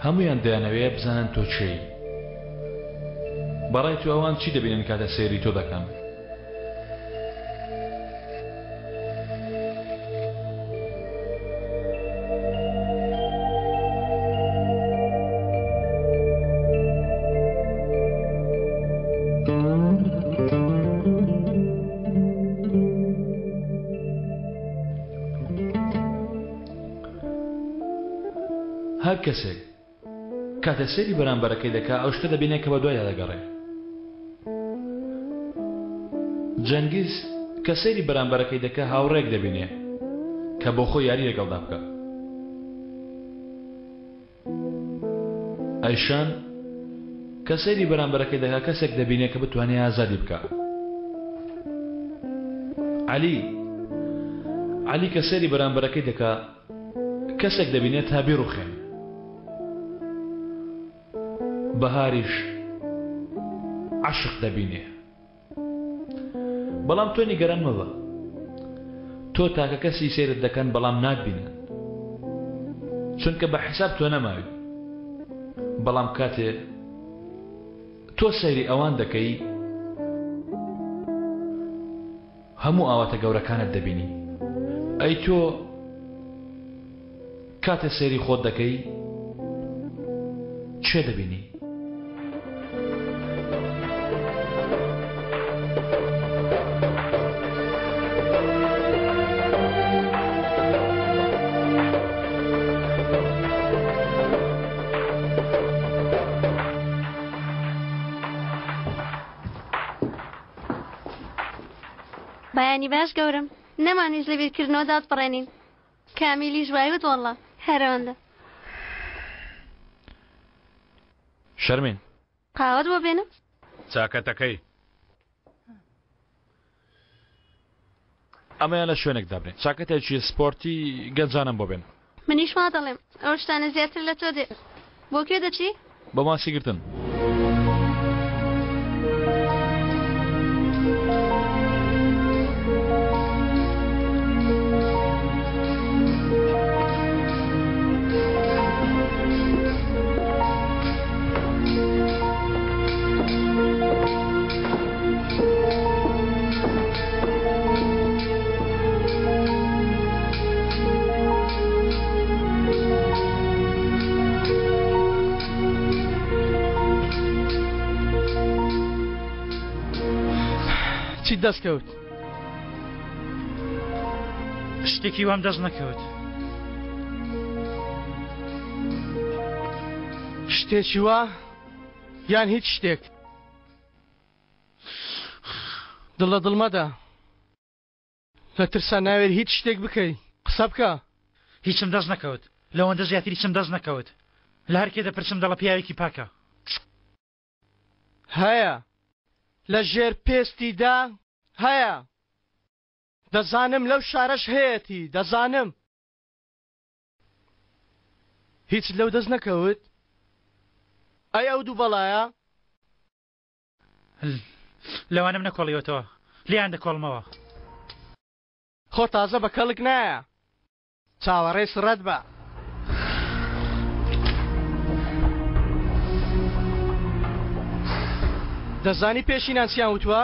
هەموویان دەیانەوێ بزانن تۆ کێی. بەڕای تۆ ئەوان چی دەبینن کاتێ سەیری تۆ دەکەن؟ هەر کەسێک کاتێ سەیری بەرامبەرەکەی دەکا ئەو شتە دەبینێ کە بەدوایدا دەگەڕێ. جەنگیز کە سەیری بەرامبەرەکەی دەکا هاوڕێیەک دەبینێ کە بۆ خۆی یاری لەگەڵدا بکا. ئەیشان کە سەیری بەرامبەرەکەی دەکا کەسێک دەبینێ کە بتوانێ ئازادی بکا. عەلی عەلی کە سەیری بەرامبەرەکەی دەکا کەسێک دەبینێت تا بیڕوخێنێ. بەهاریش عەشق دەبینێ. بەڵام تۆ نیگەران مەبە. تۆ تاکە کەسی سەیرت دەکەن بەڵام ناتبینن. چونکە بە حیساب تۆ نەماوی. بەڵام کاتێ تۆ سەیری ئەوان دەکەی هەموو ئاواتە گەورەکانت دەبینی. ئەی تۆ کاتێ سەیری خۆت دەکەی کێ دەبینی؟ بەیانی باش گەورەم نەمانویست لە بیرکردنەوە داتبڕێنین کامیلیش وای وت وەڵڵا هەر ئەوەندە. شەرمین. قاوەت بۆ بێنم؟ چاکەتەکەی. ئەمەیان لە شوێنێک دابنێ چاکەتێکی سپۆرتی گەنجانەم بۆ بێنە. منیش وا دەڵێم ئەو شتانە زیاتر لە تۆ دێ. بۆ کوێ دەچی؟ بۆ ماسی گرتن. چیت دەست کەوت؟ شتێکی وام دەست نەکەوت. شتێکی وا یان هیچ شتێک؟ دڵ لە دڵ مەدە. لە ترسا ناوێری هیچ شتێک بکەی. قسە بکە. هیچم دەست نەکەوت. لەوەندە زیاتر هیچم دەست نەکەوت. لە هەر کێ دەپرسم دەڵێ پیاوێکی پاکە. هەیە. لە ژێر پێستیدا هەیە. دەزانم لەو شارەش هەیەتی. دەزانم. هیچت لەو دەست نەکەوت؟ ئەی ئەو دوو بەڵایە؟ لەوانەم نەکۆڵیوەتەوە، لێیان دەکۆڵمەوە. خۆ تازە بە کەڵک نایە، چاوەڕێی سڕەت بە. دەزانی پێشینان چیان وتووە؟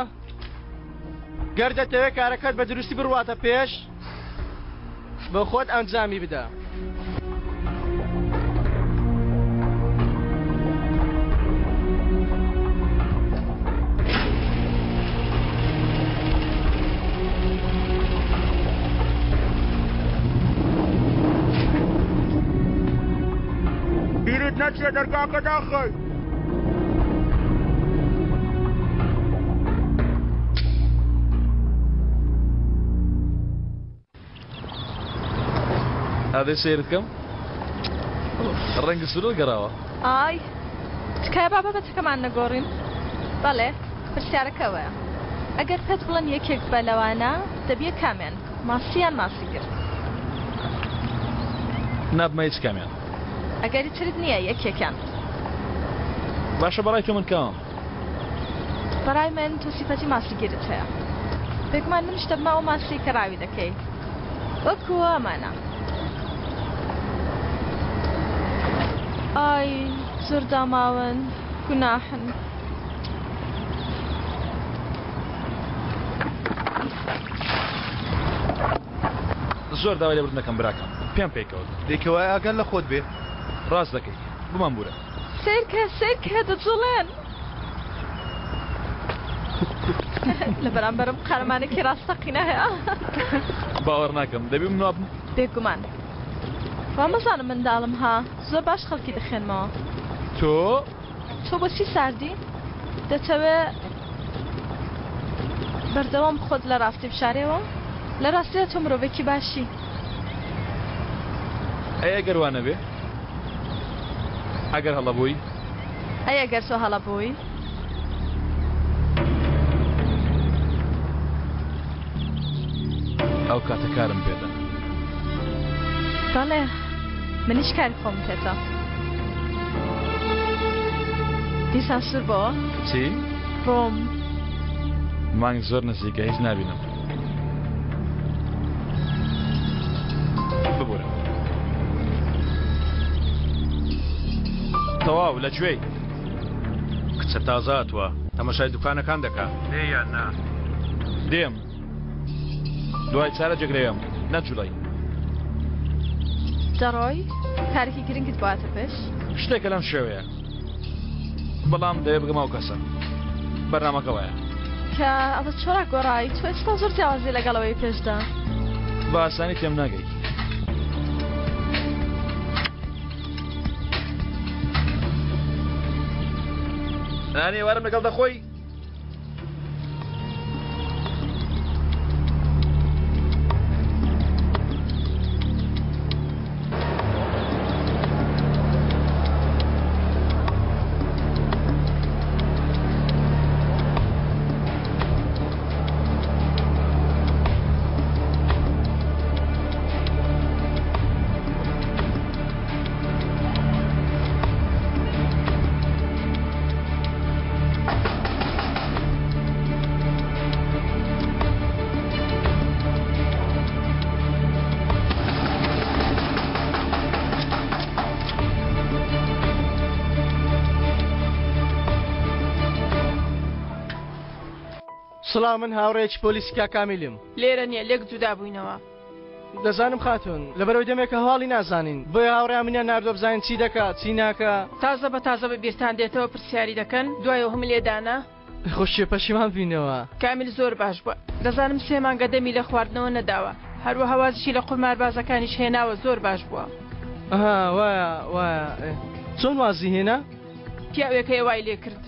گەر دەتەوێ کارەکەت بە دروستی بڕواتە پێش، بۆ خۆت ئەنجامی بدە. بیرت نەچێ دەرگاکە داخەی. ئادەی سەیرت کەم ڕەنگی سوورت گەڕاوە. ئای تکایە با بابەتەکەمان نەگۆڕین. بەڵێ پرسیارەکە ئەوەیە ئەگەر پێت بڵێن یەکێک بە لەوانە دەبیە کامیان ماسی یان ماسیگر؟ نابمە هیچ کامیان. ئەگەری ترت نییە یەکێکیان. باشە بەڕای تۆ من کامم؟ بەڕای من تۆ سیفەتی ماسیگیرت هەیە. بێگومان منیش دەبمە ئەو ماسیەی کە ڕاوی دەکەی. وەکو ئەمانە. ئای زۆر داماون گوناحن. زۆر داوای لێبوردن دەکەم براکەم پێم پێکەوت. دەی کەوایە ئاگات لە خۆت بێ. ڕاست دەکەی بمان بورە. سەیرکە سەیرکە دەجوڵێن. لە بەرامبەرم قارەمانێکی ڕاستەقینە هەیە. باوەڕ ناکەم دەبی من وابم؟ بێگومان. وا مەزانە منداڵم ها زۆر باش خەڵکی دەخوێنمەوە. تۆ؟ تۆ بۆچی ساردی؟ دەتەوێ بەردەوام خۆت لە ڕاستی بشارێەوە؟ لە ڕاستیدا تۆ مرۆڤێکی باشی. ئەی ئەگەر وا نەبێ؟ ئەگەر هەڵە بووی؟ ئەی ئەگەر تۆ هەڵە بووی؟ ئەو کاتە کارم پێدە. بەڵێ منیش کاری خۆم پێتە. دیسان سوور بۆوە؟ چی؟ ڕۆم. مانگ زۆر نزیکە هیچ نابینم. ببورە. تەواو لە کوێی؟ کچە تازە هاتووە تەمەشای دوکانەکان دەکا. دێی یان نا؟ دێم. دوای چارەکێک لەوێم. نەجوڵێی. دەڕۆی؟ کارێکی گرنگت بۆ هاتە پێش؟ شتێکە لەم شێوەیە. بەڵام دەوێ بگەمە ئەو کەسە. بەرنامەکە وایە. کە ئەڵە چۆرا گۆڕای تۆ ئێستا زۆر جیاوازی لەگەڵ ئەوەی پێشدا. بە ئاسانی تێم ناگەی. نانی ئێوارەم لەگەڵ دەخۆی؟ سڵاو من هاوڕێیەکی پۆلیسی کاک کامیلم. لێرە نیە لێک جودا بووینەوە. دەزانم خاتوون، لەبەرئەوەی دەمێکە هەواڵی نازانین، بۆیە هاوڕێیان منیان ناردووە بزانین چی دەکا، چی ناکا. تازە بە تازە بە بیرتان دێتەوە پرسیاری دەکەن، دوای ئەوهم لێ دانا. خۆشیە پەشیمان بووینەوە. کامیل زۆر باش بووە، دەزانم سێ مانگە دەمی لە خواردنەوە نەداوە، هەروەها وازیشی لە قوماربازەکانیش هێناوە، زۆر باش بووە. ئەها وایە وایە، چۆن وازی هێنا؟ پیاوێک هەیە وای لێ کرد.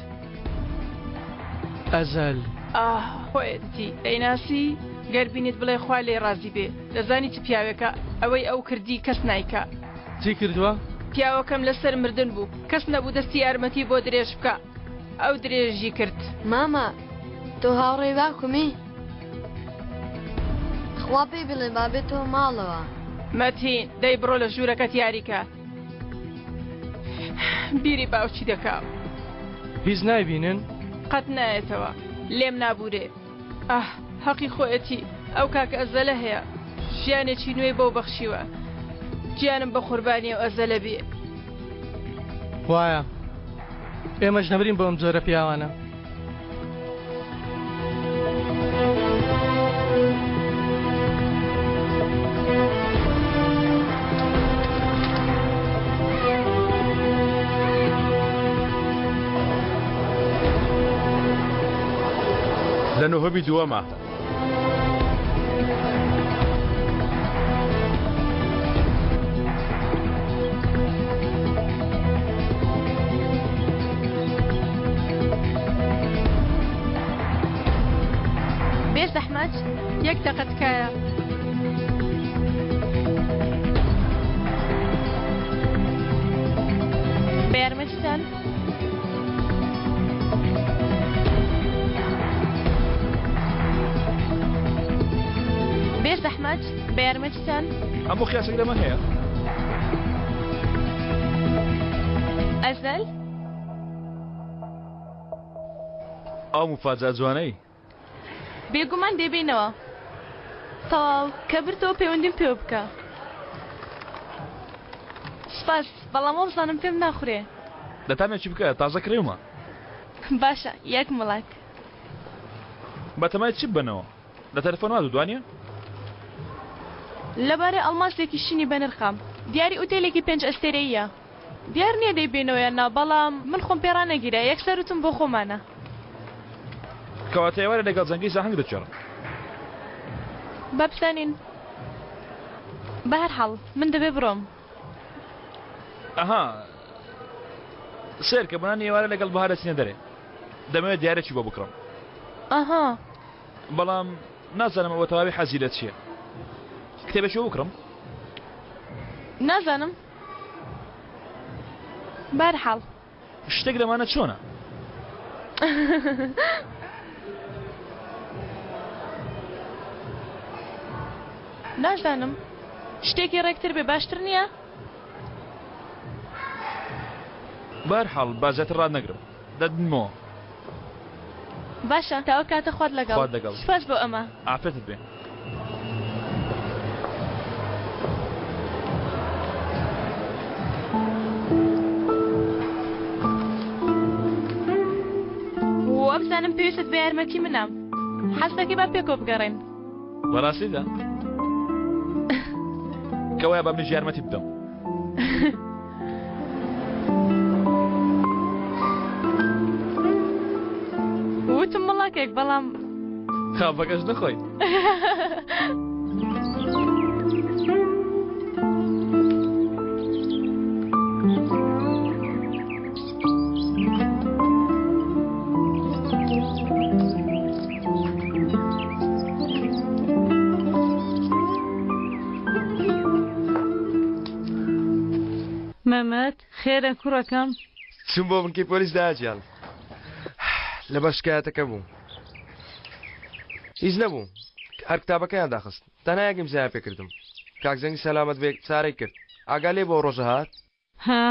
ئەزەل. ئاه خۆیەتی دەیناسی؟ گەر بینیت بڵێ خوا لێی ڕازی بێ. دەزانی چ پیاوێکە؟ ئەوەی ئەو کردی کەس نایکا. چی کردوە؟ پیاوەکەم لەسەر مردن بوو کەس نەبوو دەستی یارمەتی بۆ درێژ بکا ئەو درێژی کرد. مامە تۆ هاوڕێی باوکمی؟ خوا پێی بڵێ با بێتەوە ماڵەوە. مەتین دەی بڕۆ لە ژوورەکەت یاریکە. بیری باوکی دەکا. هیچ نایبینن؟ قەت نایەتەوە لێم نابورێ. ئاه هەقی خۆیەتی ئەو کاکە ئەزەلە هەیە ژیانێکی نوێی بەو بەخشیوە گیانم بە قوربانی ئەو ئەزەلە بێ. وایە ئێمەش نەمرین بۆ ئەم جۆرە پیاوانە. لە نهۆمی دووەمە. بێ زەحمەت یەک دەقە تکایە. بە یارمەتیتان. بێ زەحمەت بە یارمەتیتان. هەموو خیاسێک لەمە هەیە. ئەزەل. ئەو موفاجا جوانەی. بێگومان دەیبەینەوە. تەواو کە بردەوە پەیوەندیم پێوە بکە. سپاس. بەڵام وابزانم پێم ناخورێ. دە تامێکی بکە تازە کڕیومە. باشە یەک مڵک. بەتەمای چی ببەنەوە؟ لە تەلەفۆن وات وانیە؟ لەبارەی ئەڵماسێکی شینی بەنرخە. دیاری ئوتێلێکی پێنج ئەستێرەییە. دیار نییە دەیبەینەوە یان نا، بەڵام من خۆم پێ ڕانەگیرا، یەکسەر وتم بۆ خۆمانە. کەواتە ئێوارێ لەگەڵ جەنگیز ئاهەنگ دەگێڕن. با بزانین. بەهەرحاڵ من دەبێ بڕۆم. ئەها سەیرکە بۆ نانی ئێوارە لەگەڵ بەهار دەچینە دەرێ. دەمەوێت دیارێکی بۆ بکڕم. ئەها. بەڵام نازانم ئەوە تەواوی حەزی لە چییە. کتێبێکی بۆ بکڕم؟ نازانم. بەهەرحاڵ. شتێک لەمانە چۆنە؟ نازانم. شتێکی ڕێکتر بێ باشتر نییە؟ بەهەرحاڵ با زیاتر ڕات نەگرم. دەتبینمەوە. باشە تا ئەو کاتە خوات لەگەڵ. خوات لەگەڵ. سوپاس بۆ ئەمە. عافێتت بێ. وابزانم پێویستت بە یارمەتی منە. حەز دەکەی با پێکەوە بگەڕێین. بەڕاستیدا؟ کەوایە با منیش یارمەتی بدەم. وتم مڵاکێک بەڵام خاپەکەش نەخۆی. مەمەد، خێرە کوڕەکەم؟ چووم بۆ بنکەی پۆلیس دایە گیان. لەبەر شکایەتەکە بوو. هیچ نەبوو. هەر کتابەکەیان داخست. تەنها یەک ئیمزایان پێ کردم. کاک زەنگی سەلامەت بێ چارەی کرد. ئاگا لێ بوو ئەو ڕۆژە هات؟ ها؟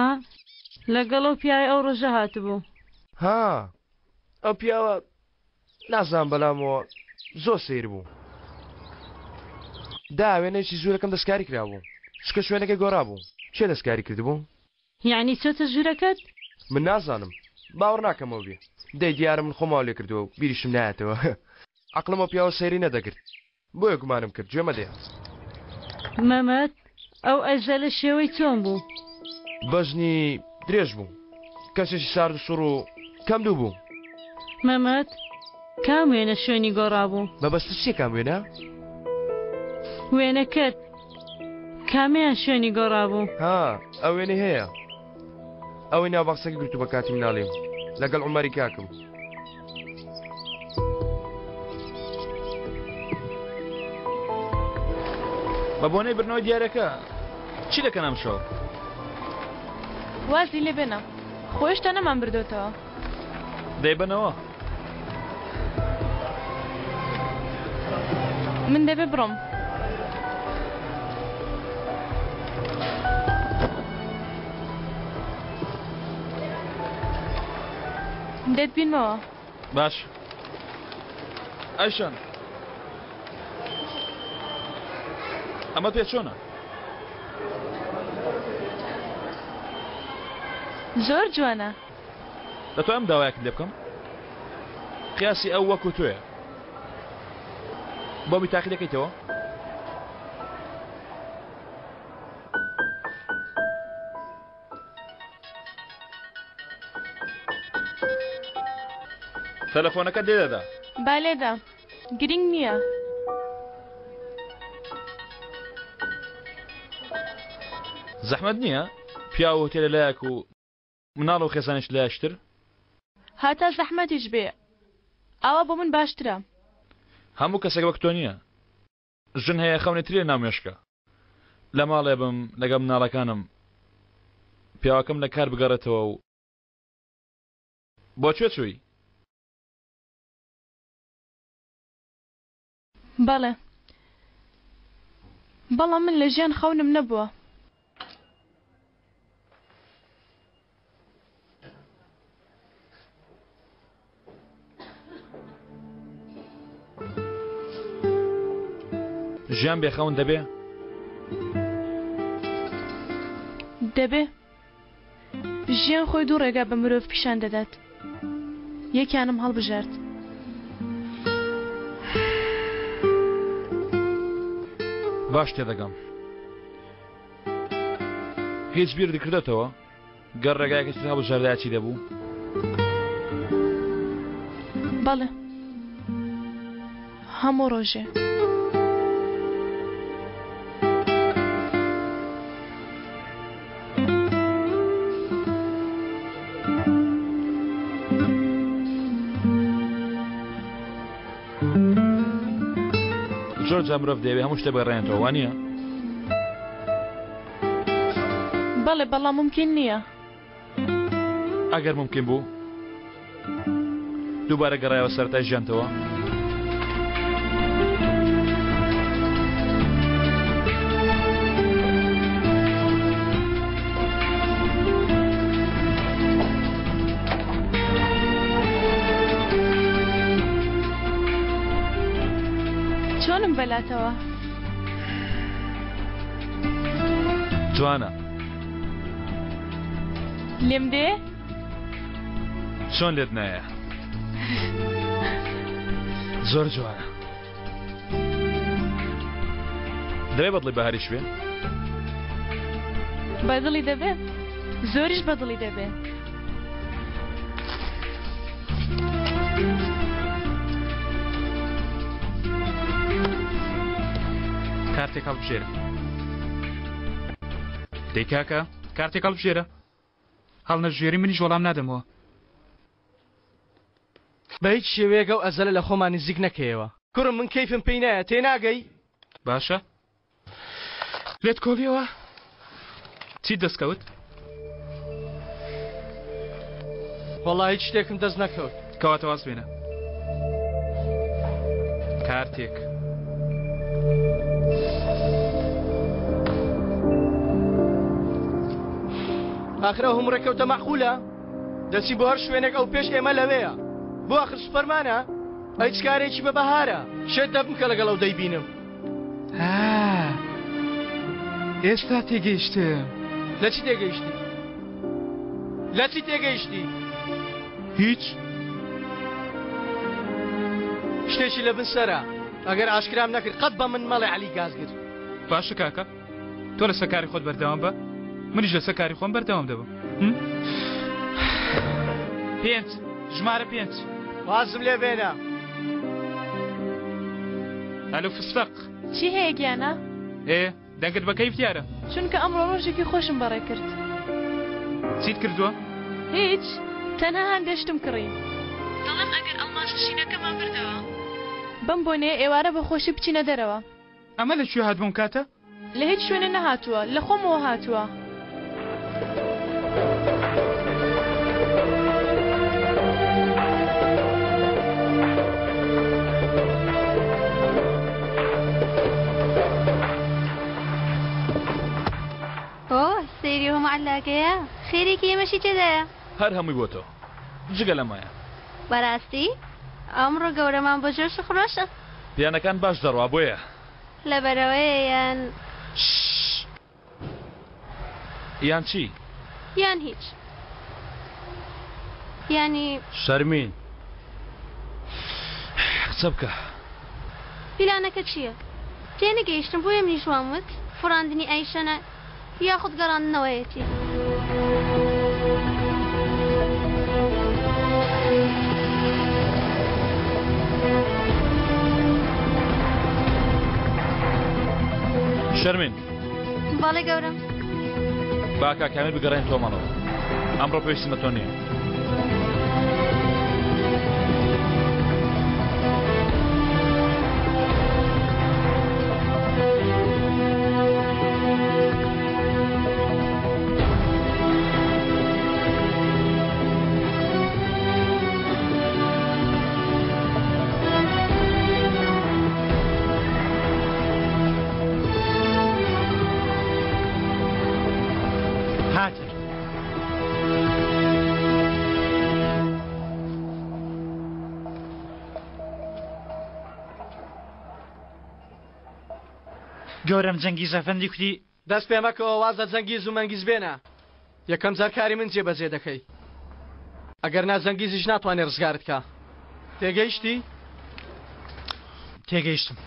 لەگەڵ ئەو پیاوەی ئەو ڕۆژە هاتبوو. ها ئەو پیاوە نازانم بەلامەوە زۆر سەیر بوو. دا وێنەیەکی ژوورەکەم دەستکاری کرابوو. چونکە شوێنەکەی گۆڕابوو. کێ دەستکاری کردبوو؟ یەعنی چۆتە ژوورەکەت؟ من نازانم. باوەڕ ناکەم ئەو بێ. دەی دیارە من خۆم واو لێکردووە و بیریشم نایەتەوە. عەقڵم ئەو پیاوە سەیری نەدەگرت. بۆیە گومانم کرد گوێ مەدەیە. مەمەد، ئەو ئەزەلە شێوەی چۆن بوو؟ بەژنی درێژ بوو. کەسێکی سارد و سوڕ و کەم دوو بوو. مەمەد، کام وێنە شوێنی گۆڕابوو؟ مەبەستت چییە کام وێنە؟ وێنەکەت، کامیان شوێنی گۆڕابوو؟ ها، ئەو وێنەی هەیە. ئەوەی ناو باخچەکە گرتوومە کاتی مناڵیم لەگەڵ عومەری کاکم. بە بۆنەی بردنەوەی دیارەکە چی دەکەن ئەمشەو؟ وازی لێ بێنە خۆ هێشتا نەمان بردۆتەوە. دەیبەنەوە. من دەبێ بڕۆم. دەتبینمەوە. باش ئایشان ئەمە پێ چۆنە؟ زۆر جوانە. دەتوانم داوایەکت لێ بکەم؟ قیاسی ئەو وەکو تۆیە. بۆمی تاقی دەکەیتەوە؟ تەلەفۆنەکەت لێ دەدا. با لێدا. گرینگ نییە. زەحمەت نییە پیاو و هۆتێلە لایەک و مناڵ و خێزانیش لایەکی تر؟ هەتا زەحمەتیش بێ ئاوا بۆ من باشترە. هەموو کەسێک وەک تۆ نییە. ژن هەیە خەونی تری لەناو مێشکە. لە ماڵێ بم لەگەڵ مناڵەکانم پیاوەکەم لە کار بگەڕێتەوە و. بۆ کوێ چووی؟ بەڵێ بەڵام من لە ژیان خەونم نەبووە. ژیان بێ خەون دەبێ؟ دەبێ. ژیان خۆی دوو ڕێگا بە مرۆڤ پیشان دەدات. یەکیانم هەڵبژارد. باش تێدەگەم. هیچ بیرت کردۆتەوە گەر ڕێگایەکی تر هەڵبژاردایە چی دەبوو؟ بەڵێ. هەموو ڕۆژێ. زۆر جار مرۆڤ دەیەوێ هەموو شتێک بگەڕێنێتەوە وانییە؟ بەڵێ بەڵام مومکین نییە. ئەگەر مومکین بوو دووبارە گەڕایەوە سەرەتای ژیانتەوە؟ چۆنم بەلاتەوە؟ جوانە. لێم دێ؟ چۆن لێت نایە؟ زۆر جوانە. دەبێ بەدڵی بەهاریش بێ؟ بەدڵی دەبێ، زۆریش بەدڵی دەبێ. کارتێک هەڵبژێرە. دەی کاکە کارتێک هەڵبژێرە. هەڵنەژێری منیش وەڵام نادەمەوە. بە هیچ شێوەیەک ئەو ئەزەلە لە خۆمان نزیک نەکەیەوە. کوڕم من کەیفم پێی نایە تێناگەی؟ باشە لێت کۆڵیەوە چیت دەست کەوت؟ وەڵا هیچ شتێکم دەست نەکەوت. کەواتە واز بێنە. کارتێک. ئاخر ئەو هەموو ڕێکەوتە مەعقولە؟ دەچین بۆ هەر شوێنێک ئەو پێش ئێمە لەوێیە. بۆ ئاخر سوپەرمانە؟ ئەی چ کارێکی بە بەهارە؟ شێت دەبم کە لەگەڵ ئەو دەیبینم. ها ئێستا تێگەیشتم. لە چی تێگەیشتی؟ لە چی تێگەیشتی؟ هیچ. شتێکی لە بن سەرە. ئەگەر ئاشکرام نەکرد قەت بە من مەڵێ عەلی گازگر. باشە کاکە تۆ لەسەر کاری خۆت بەردەوام بە منیش لەسەر کاری خۆم بەردەوام دەبم. پێنج ژمارە پێنج. وازم لێ بێنە. ئەلو فستەق. چی هەیە گیانە؟ ئێ دەنگت بە کەیف دیارە. چونکە ئەمڕۆ ڕۆژێکی خۆشم بەڕێ کرد. چیت کردووە؟ هیچ، تەنها هەندێ شتم کڕی. دەڵێم ئەگەر ئەڵماسە شینەکەمان بردەوە. بەم بۆنەیە ئێوارە بە خۆشی بچینە دەرەوە. ئەمە لە کوێ هات بەم کاتە؟ لە هیچ شوێنێ نەهاتووە، لە خۆمەوە هاتووە. ئۆ سەیری ئەو مەعلاگەیە خێرێکی ئێمەشی تێدایە. هەر هەمووی بۆ تۆ جگە لە مایە. بەراستی ئەمڕۆ گەورەمان بۆ جۆش و خرۆشە. پیانەکان باش دەڕوا بۆیە. لەبەرئەوەیە یان. شش یان چی؟ یان هیچ یانی. شەرمین قسە بکە. پیلانەکە چییە؟ تێنەگەیشتم بۆیە منیش وام وت فڕاندنی ئایشەنە یاخود گەڕاندنەوەیەتی. شەرمین. بەڵێ گەورەم. با کاک کامیل بگەڕێنیتەوە ماڵەوە. ئەمڕۆ پێویستم بە تۆ نییە. هاتن. گەورەم جەنگیز ئەفەندی کوتی. دەست پێ مەکەوە واز لە جەنگیز و مەنگیز بێنە. یەکەم جار کاری من جێبەجێ دەکەی. ئەگەر نا زەنگیزیش ناتوانێ ڕزگارت کا. تێگەیشتی؟ تێگەیشتم.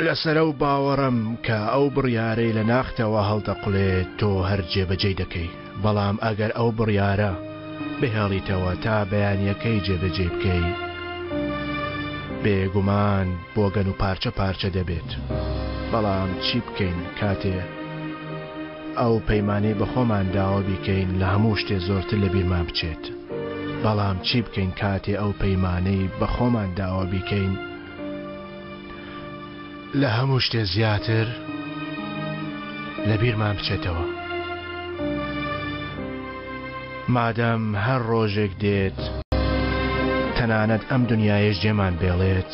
لەسەر ئەو باوەڕەم کە ئەو بڕیارەی لە ناختەوە هەڵدەقوڵێ تۆ هەر جێبەجێی دەکەی، بەڵام ئەگەر ئەو بڕیارە بهێڵیتەوە تا بەیانییەکەی جێبەجێی بکەی، بێگومان بۆگەن و پارچە پارچە دەبێت. بەڵام چی بکەین کاتێ ئەو پەیمانەی بە خۆمان داوە بیکەین لە هەموو شتێ زۆرتر لە بیرمان بچێت؟ بەڵام چی بکەین کاتێ ئەو پەیمانەی بە خۆمان داوە بیکەین لە هەموو شتێ زیاتر لە بیرمان بچێتەوە؟ مادام هەر ڕۆژێک دێت تەنانەت ئەم دنیایەش جێمان بێڵێت،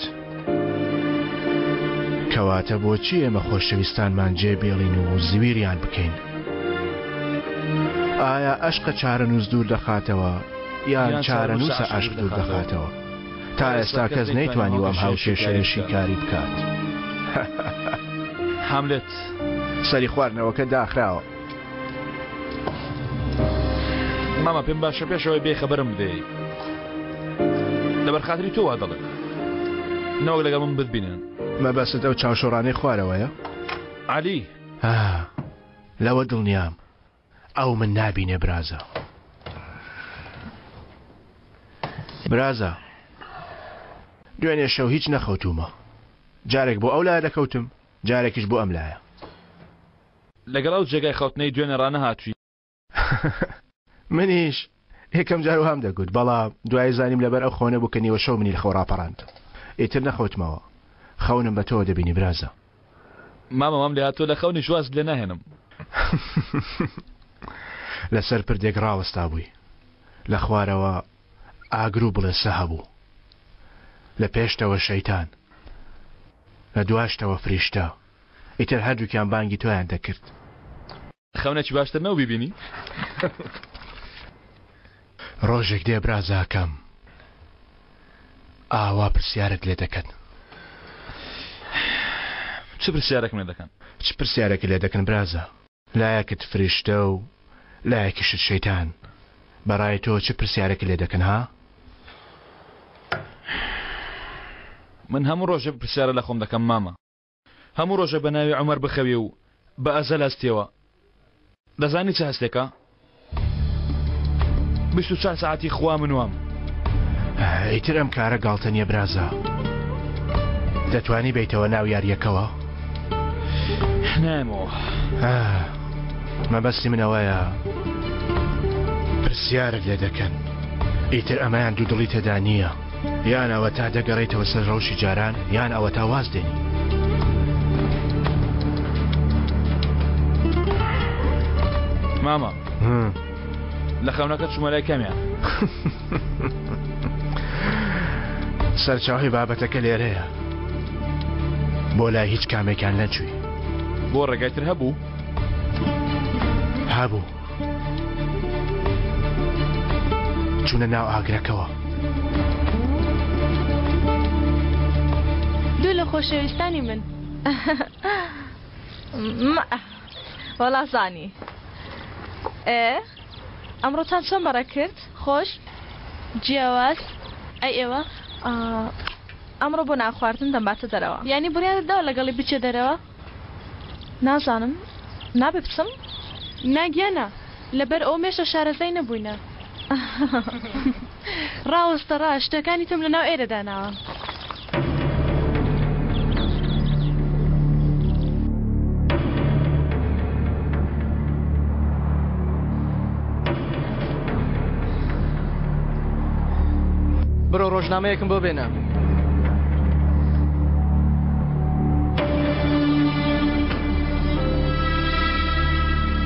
کەواتە بۆچی ئێمە خۆشەویستانمان جێ بێڵین و زویریان بکەین؟ ئایا ئەشقە چارەنووس دوور دەخاتەوە یان چارەنووسە ئەشق دوور دەخاتەوە؟ تا ئێستا کەس نەیتوانیوە ئەم هاوکێشەیە شیکاری بکات. هاملێت. سەری خواردنەوەکە داخراوە. مامە پێم باشە پێشەوەی بێ خەبەرم بدەی لەبەر خاتری تۆ وا دەڵێم نەوەک لەگەڵ من بتبینن. مەبەستت ئەو چاوشۆڕانەی خوارەوەیە؟ عەلی. ئا لەوە دڵنیام ئەو من نابینێ برازا. برازا دوێنێ شەو هیچ نەخەوتوومە جارێک بۆ ئەو لایە دەکەوتم جارێکیش بۆ ئەم لایە. لەگەڵ ئەو جێگای خەوتنەی دوێنێ ڕانەهاتووی. منیش یەکەم جار وام دەگوت، بەڵام دوایی زانیم لەبەر ئەو خەونە بوو کە نیوە شەو منی لە خەو ڕاپەڕاند. ئیتر نەخەوتمەوە. خەونم بە تۆوە دەبینی برازا. مامە وام لێهاتووە لە خەونیش وازت لێ ناهێنم. لەسەر پردێک ڕاوەستابووی. لە خوارەوە ئاگر و بڵێسە هەبوو. لە پێشتەوە شەیتان. لە دواشتەوە فریشتە. ئیتر هەردووکیان بانگی تۆیان دەکرد. خەونێکی باشتر نەبوو بیبینی؟ ڕۆژێک دێ برازاکەم ئاوا پرسیارت لێ دەکەن. چ پرسیارێکم لێ دەکەن؟ چ پرسیارێکت لێ دەکەن برازا؟ لایەکت فریشتە و لایەکیشت شەیتان، بەڕای تۆ چ پرسیارێکت لێ دەکەن ها؟ من هەموو ڕۆژێک پرسیارە لە خۆم دەکەم مامە. هەموو ڕۆژێ بە ناوی عومەر بخەوی و بە ئەزەل هەستیەوە دەزانی چ هەستێکە؟ 24 سەعاتی خوا من وام. ئیتر ئەم کارە گاڵتە نییە برازا. دەتوانی بێیتەوە ناو یارییەکەوە؟ نایەمەوە. مەبەستی من ئەوەیە پرسیارت لێ دەکەن. ئیتر ئەمەیان دوودڵی تێدا نییە. یان ئەوەتا دەگەڕێیتەوە سەر ڕەوشی جاران یان ئەوەتا واز دێنی. مامە لە خەونەکە چوومە لای کامیان؟ سەرچاوەی بابەتەکە لێرەیە. بۆ لای هیچ کامێکیان نەچووی. بۆ ڕێگای تر هەبوو؟ هەبوو. چوونە ناو ئاگرەکەوە. دوو لە خۆشەویستانی من. وەڵا زانی. ئێ ئەمڕۆتان چۆن بەڕێ کرد؟ خۆش؟ جیاواز؟ ئەی ئێوە؟ ئەمڕۆ بۆ نانخواردن دەمباتە دەرەوە. یانی بڕیارت داوە لەگەڵی بچیە دەرەوە؟ نازانم نابێ بچم؟ نا گیانە لەبەر ئەوە مێشە شارەزای نەبووینە. ڕاوەستە ڕا شتەکانی تۆم لەناو ئێرە داناوە. بڕۆ ڕۆژنامەیەکم بۆ بێنە.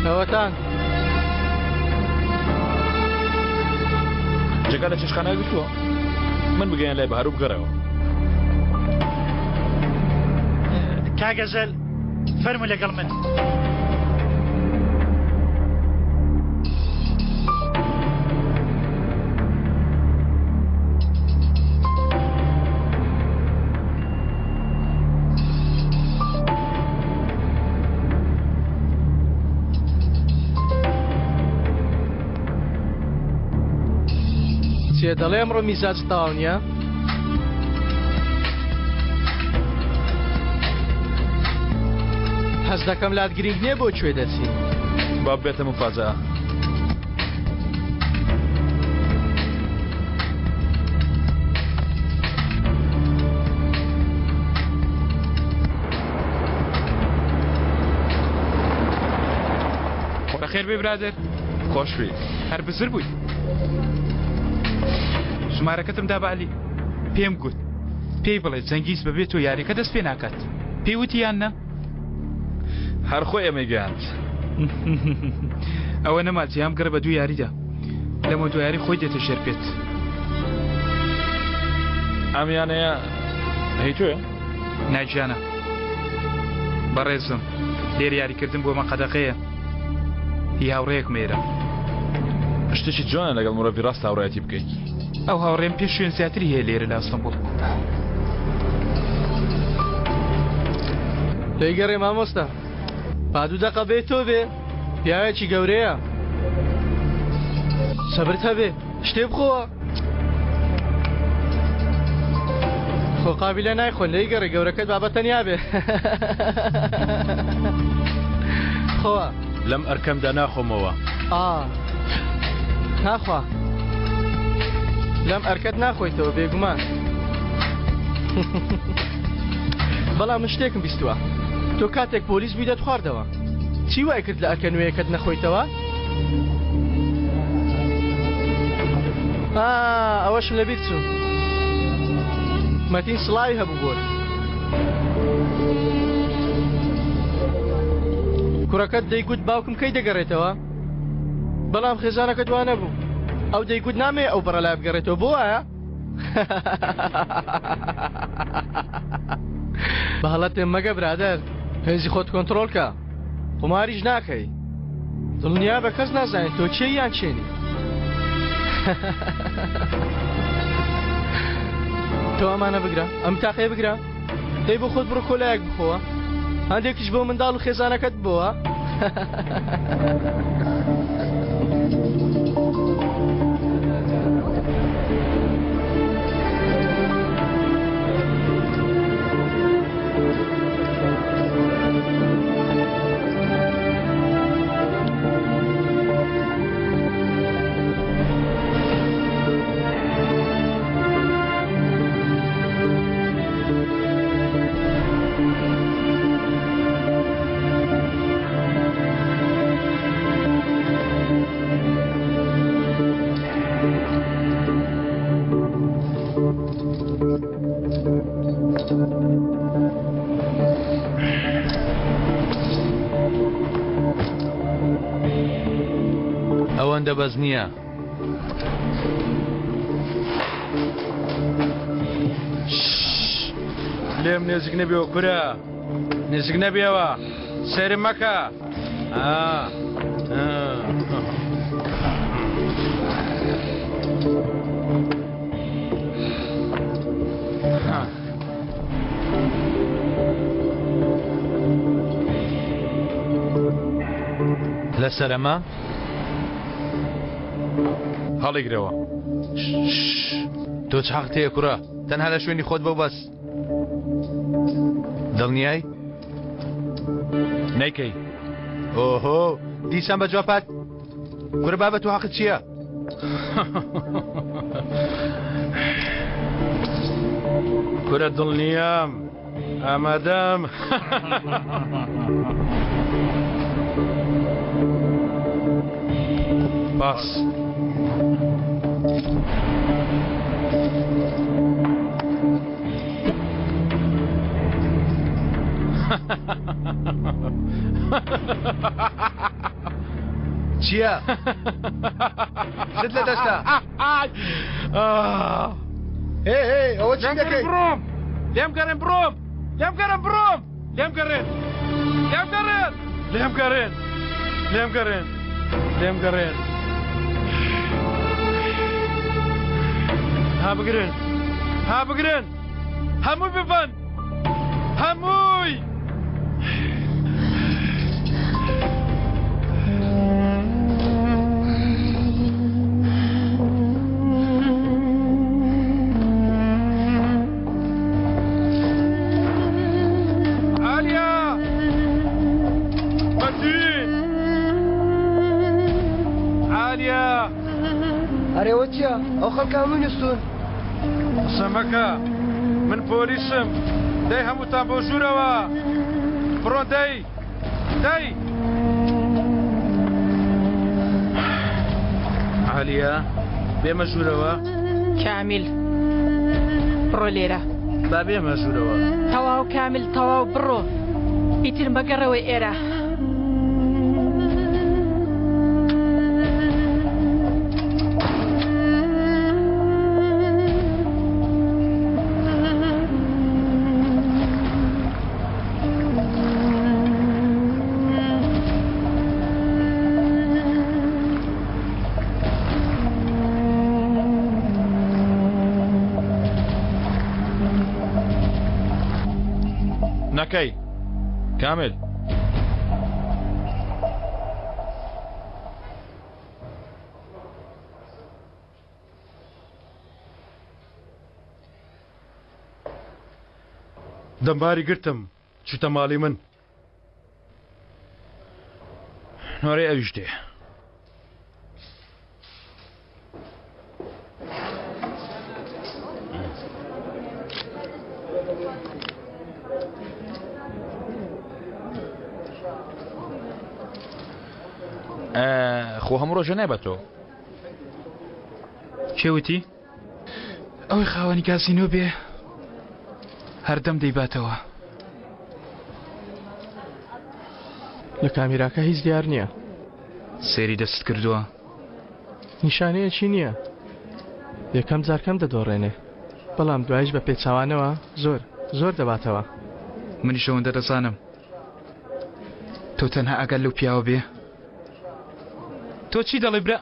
ئەوەتان. جێگا لە چێشتخانە گرتووە؟ من بگەیەن لای بەهار و بگەڕێوە. کاک ئەزەل فەرموو لەگەڵ من. چێ دەڵێ ئەمڕۆ میزاجت تەواو نییە؟ هەست دەکەم لات گرینگ نییە بۆ کوێ دەچین. با ببێتە موفاجەئە. بەخێر بێ برادەر. خۆشبی. هەر بزر بووی. ژمارەکەتم دا بە عەلی. پێم گوت پێی بڵێ جەنگیز بەبێ تۆ یاریەکە دەست پێ ناکات. پێی وتی یان نا؟ هەر خۆی ئەمەی گەیاند. ئەوە نەما جیام گڕ بە دوو یاریدا. لەمە دو یاری خۆی دێتە ژێر پێت. ئەم یانەیە هی تۆیە؟ نا گیانە. بەڕێزم لێرە یاریکردن بۆ من قەدەغەیە. هی هاوڕێیەکم ئێرە. شتێکی جوانە لەگەڵ مرۆڤی ڕاست هاوڕێیەتی بکەیت. ئەو هاوڕێم پێ شوێن زیاتری هەیە لێرە لە ئەستەنبوڵ. لێی گەڕێ مامۆستا با دوو دەقە بێ تۆ بێ پیاوێکی گەورەیە سەبرت هەبێ شتێ بخۆوە خۆ قابیلە نایخۆن لێی گەڕێ گەورەکەت با بە تەنیا بێ خۆوە لەم ئەرکەمدا ناخۆمەوە. ئا ناخوا لەم ئەرکەت ناخۆیتەوە بێگومان بەڵام من شتێکم بیستووە تۆ کاتێک پۆلیس بووی دەتخواردەوە چی وای کرد لە ئەرکە نوێیەکەت نەخۆیتەوە؟ ئا ئەوەشم لەبیر چوو مەتین سڵاوی هەبوو بۆت کوڕەکەت دەیگوت باوکم کەی دەگەڕێتەوە بەڵام خێزانەکەت وا نەبوو ئەو دەیگوت نامەیە ئەو بەڕەلا بگەڕێتەوە بۆ وایە بە هەڵە تێم مەگە برادەر هێزی خۆت کۆنتڕۆڵ کە قوماریش ناکەی دڵنیا بە کەس نازانێت تۆ کێی یان کێنی تۆ ئەمانە بگرە ئەم تاقەیە بگرە دەی بۆ خۆت بڕۆ کۆلایەک بخۆوە هەندێکیش بۆ منداڵ و خێزانەکەت بۆوە ئەوەندە بەس نییە. لێم نێزیک نەبیەوە کورە نزیک نەبیەوە سەیرم مەکە لەسەر ئەمە هەڵیگرەوە. تۆ چ حەقت هەیە کوڕە تەنها لە شوێنی خۆت بە بەس دڵنیای؟ نەیکەی ئۆهۆ دیسان بە جواب هات کورە بابە تۆ حەقت چییە؟ کورە دڵنیام ئامادەم. باس. چییە؟ چت لە دەستە؟ هێ هێ ئەوە چی دەکەی؟ بڕۆم لێم گەڕێن بڕۆم لێم گەڕێن بڕۆم لێم گەڕێن لێم گەڕێن لێم گەڕێن لێم گەڕێن لێم گەڕێن ها بگرن ها بگرن هەمووی ببەن هەمووی کاکە ئەو خەڵکە هەمووی نووستوون. قسە مەکە من پۆلیسم دەی هەمووتان بۆ ژوورەوە بڕۆن دەی دەی. عالیە بێمە ژوورەوە. کامیل بڕۆ لێرە. با بێمە ژوورەوە. تەواو کامیل تەواو بڕۆ ئیتر مەگەڕەوە ئێرە. نەکەی کامل. دەمباری گرتم چوتە ماڵی من. نۆرەی ئەویش دێ. خۆ هەموو ڕۆژە نایباتەوە. کێ وتی؟ ئەوەی خاوەنی گازینۆ بێ هەردەم دەیباتەوە. لە کامیراکە هیچ دیار نییە. سەیری دەستت کردووە؟ نیشانەیەکی نییە. یەکەم جار کەم دەدۆڕێنێ بەڵام دوایش بە پێچەوانەوە زۆر زۆر دەباتەوە. منیش ئەوەندە دەزانم تۆ تەنها ئاگات لەو پیاوە بێ. تۆ چی دەڵێی برا؟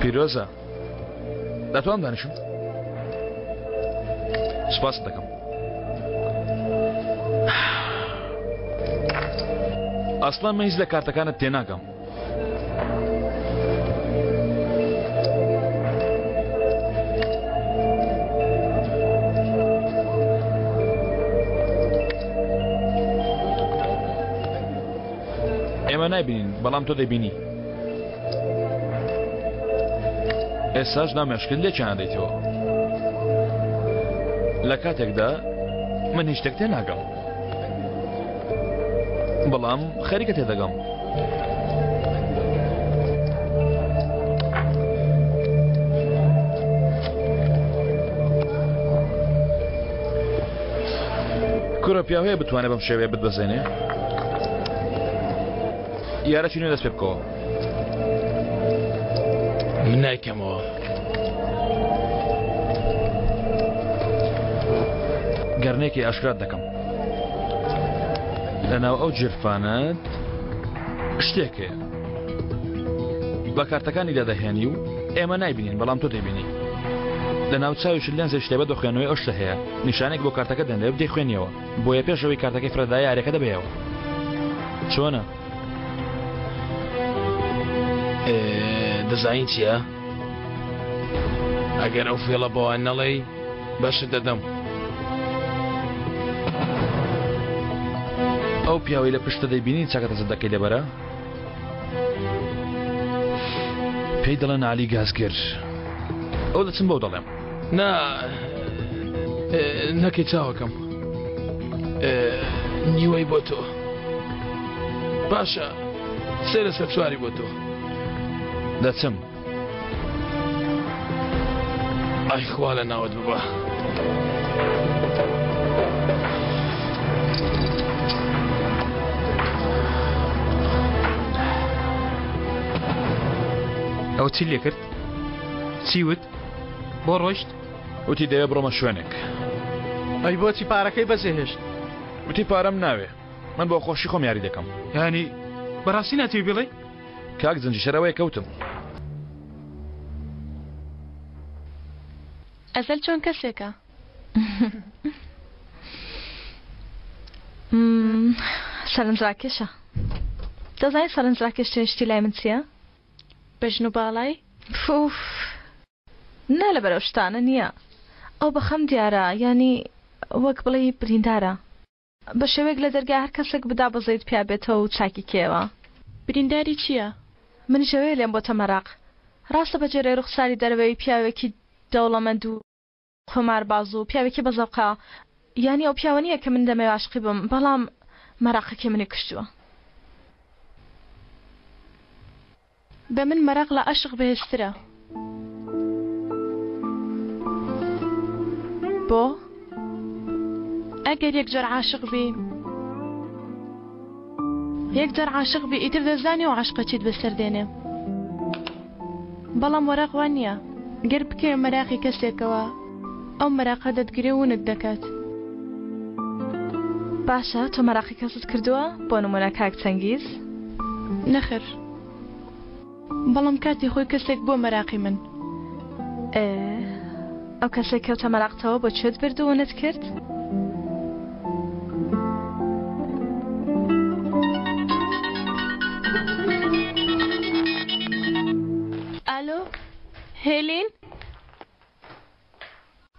پیرۆزە دەتوانم دانیشم سپاست دەکەم ئەسڵەن من هیچ لە کارتەکانت تێناگەم. ئێمە نایبینین بەڵام تۆ دەبینی ئێستاش نامێشکت لێکیان دەیتەوە لە کاتێکدا من هیچ شتێک تێناگەم بەڵام خەریکە تێدەگەم. کورە پیاو هەیە بتوانێت بەم شێوەیە بتبەزێنێ یارەی نوێ دەست پێ بکەوە من نایکەمەوە گەرنێکی ئاشکرات دەکەم لەناو ئەو جرفانەت شتێک هەیە بە کارتەکانی دادەهێنی و ئێمە نایبینین بەڵام تۆ دەبینی لە ناو چاویش لەنزێک شتێبە دەخوێنەوەی ئەو شتە هەیە نیشانێک بۆ کارتەکە دەنێ و دەیخوێنیەوە بۆیە پێشەوەی کارتەکەی فرەدا یاریەکە دەبەیەوە چۆنە؟ دەزانی چییە؟ ئەگەر ئەو فێڵە بەوان نەڵێی بەشت دەدەم. ئەو پیاوەی لە پشتە دەیبینی چاکە دەست دەکەی لەبەرە پێی دەڵێن علی گازگر ئەو دەچم بەو دەڵێم نا نەکەی چاوەکەم نیوەی بۆ تۆ باشە سێ لەسەر چواری بۆ تۆ دەچم ئای خوا لە ناوت ببا. ئەوە چی لێ کرد؟ چی وت؟ بۆ ڕۆیشت؟ وتی دەوێ بڕۆمە شوێنێک. ئەی بۆچی پارەکەی بەجێهێشت؟ وتی پارەم ناوێ من بۆ خۆشی خۆم یاری دەکەم. یانی بەڕاستی ناتەوێ بیڵێی؟ کاک جەنگی شەرەوەیە کەوتم. ئەزەل چۆن کەسێکە؟ سەرنجڕاکێشە. دەزانی سەرنجڕاکێشترین شتی لای من چییە؟ بەژن و باڵای؟ ئوف نا لەبەر ئەو شتانە نییە. ئەو بە خەم دیارە یانی وەک بڵێی بریندارە. بە شێوەیەک لە دەرگای هەر کەسێک بدا بەزەیت پیا بێتەوە و چاکی کەیەوە. برینداری چییە؟ منیش ئەوەیە لێم بۆتە مەراق. ڕاستە بە جۆرێ ڕوخساری دەرەوەی پیاوێکی دەوڵەمەند و قومارباز و پیاوێکی بەزەوقە یانی ئەو پیاوە نییە کە من دەمەوێ عاشقی بم بەڵام مەراقەکەی منی کوشتووە. بە من مەراق لە عەشق بەهێزترە. بۆ؟ ئەگەر یەکجار عاشق بی یەکجار عاشق بی ئیتر دەزانی ئەو عەشقە چیت بەسەر دێنێ. بەڵام وەراق وا نییە. گەر بکەوێ مەراقی کەسێکەوە ئەو مەراقە دەتگرێ و ونت دەکات. باشە تۆ مەراقی کەست کردووە؟ بۆ نموونە کاک چەنگیز؟ نەخێر. بەڵام کاتی خۆی کەسێک بووە مەراقی من. ئێ ئەو کەسەی کەوتە مەراقتەوە بۆ کوێت برد و ونت کرد؟ ئالۆ هێلین؟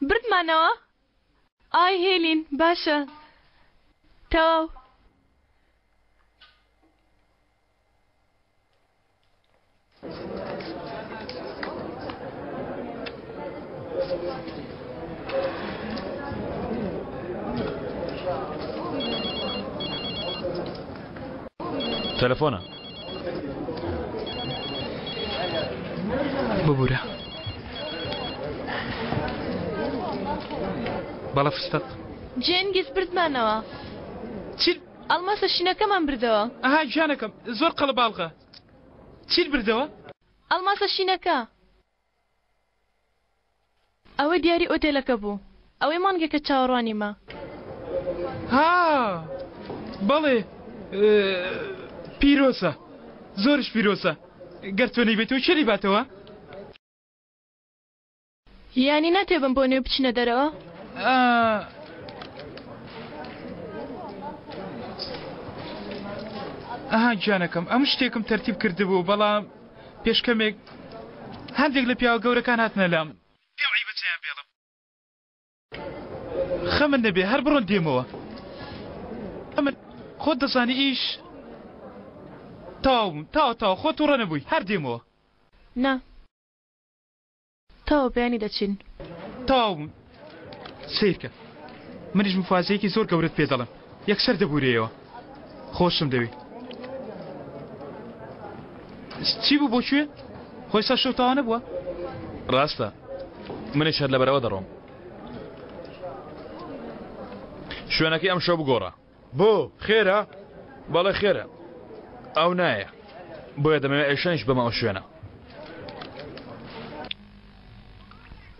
بردمانەوە؟ ئای هێلین باشە تەواو. تەلەفۆنە. ببورە. بەڵێ فستق. جێنگیز بردمانەوە. چی؟ ئەڵماسە شینەکەمان بردەوە. ئەها گیانەکەم زۆر قەڵەباڵغە. چیت بردەوە؟ ئەڵماسە شینەکە. ئەوەی دیاری ئۆتێلەکە بوو. ئەوەی مانگێکە چاوەڕوانیمە. ها بەڵێ پیرۆزە زۆریش پیرۆزە گەر تۆ نەیبەیتەوە کێ دەیباتەوە؟ یانی ناتەوێ بەم بۆنەیەوە بچینە دەرەوە؟ ئەها گیانەکەم ئەم شتێکم تەرتیب کردبوو بەڵام پێش کەمێک هەندێک لە پیاوە گەورەکان هاتنە لام پێم عەیبە جێیان بێڵم خەمت نەبێ هەر بڕۆن دێمەوە ئەمن خۆت دەزانی ئیش تەواو بووم تەواو تەواو خۆت توڕە نەبووی هەر دێمەوە. نا تەواو بەیانی دەچین. تەواو بووم سەیرکە منیش مفاجەیەکی زۆر گەورەت پێ دەڵێم یەکسەر دەبورێیەوە خۆشم دەوێی چی بوو بۆ کوێ خۆ ئێستا شەو تەواو نەبووە؟ ڕاستە منیش هەر لەبەرئەوە دەڕۆم شوێنەکەی ئەمشەو بگۆڕە. بۆ؟ خێرە؟ بەڵێ خێرە. ئەو نایە. بۆیە دەمەوێ ئەیشانیش بەمە ئەو شوێنە.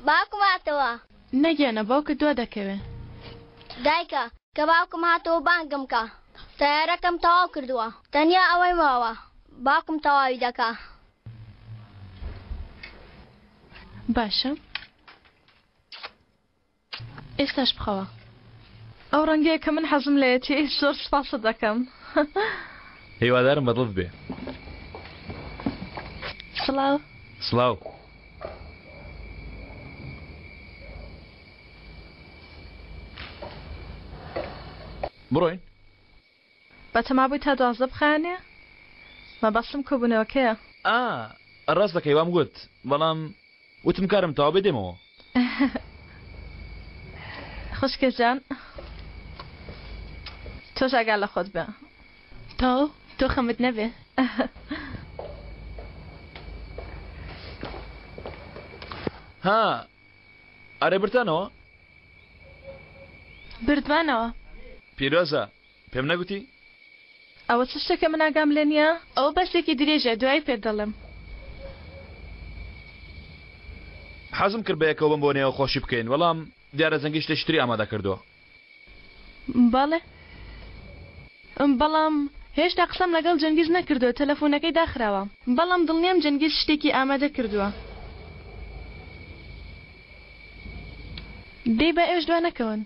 باوکم هاتەوە. نا گیانە باوکت دوا دەکەوێ. دایکە کە باوکم هاتەوە بانگم کە. تەیارەکەم تەواو کردووە. تەنیا ئەوەی ماوە باوکم تەواوی دەکا. باشە. ئێستاش بخەوە. ئەو ڕەنگەیە کە من حەزم لێیەتی زۆر سوپاست دەکەم. هیوادارم بەدڵت بێ. سڵاو. سڵاو. بڕۆین؟ بەتەما بووی تا 12 بخایەنێ؟ مەبەستم کۆبوونەوەکەیە. ئا ڕاست دەکەی وام گوت بەڵام وتم کارم تەواو بێ دێمەوە. خوشکە جان تۆش ئاگا لە خۆت بێ. تەواو تۆ خەمت نەبێ. ها ئەرێ بردتانەوە؟ بردمانەوە. پیرۆزە پێم نەگوتی؟ ئەوە چ شتێکە من ئاگام لێ نییە؟ ئەوە باسێکی درێژە دوایی پێت دەڵێم. حەزم کرد بەیەکەوە بەم بۆنەیەوە خۆشی بکەین بەڵام دیارە جەنگیز شتێکی تری ئامادە کردووە. بەڵێ بەڵام هێشتا قسەم لەگەڵ جەنگیز نەکردووە تەلەفۆنەکەی داخراوە بەڵام دڵنیام جەنگیز شتێکی ئامادە کردووە. دەی با ئێوەش دوا نەکەون.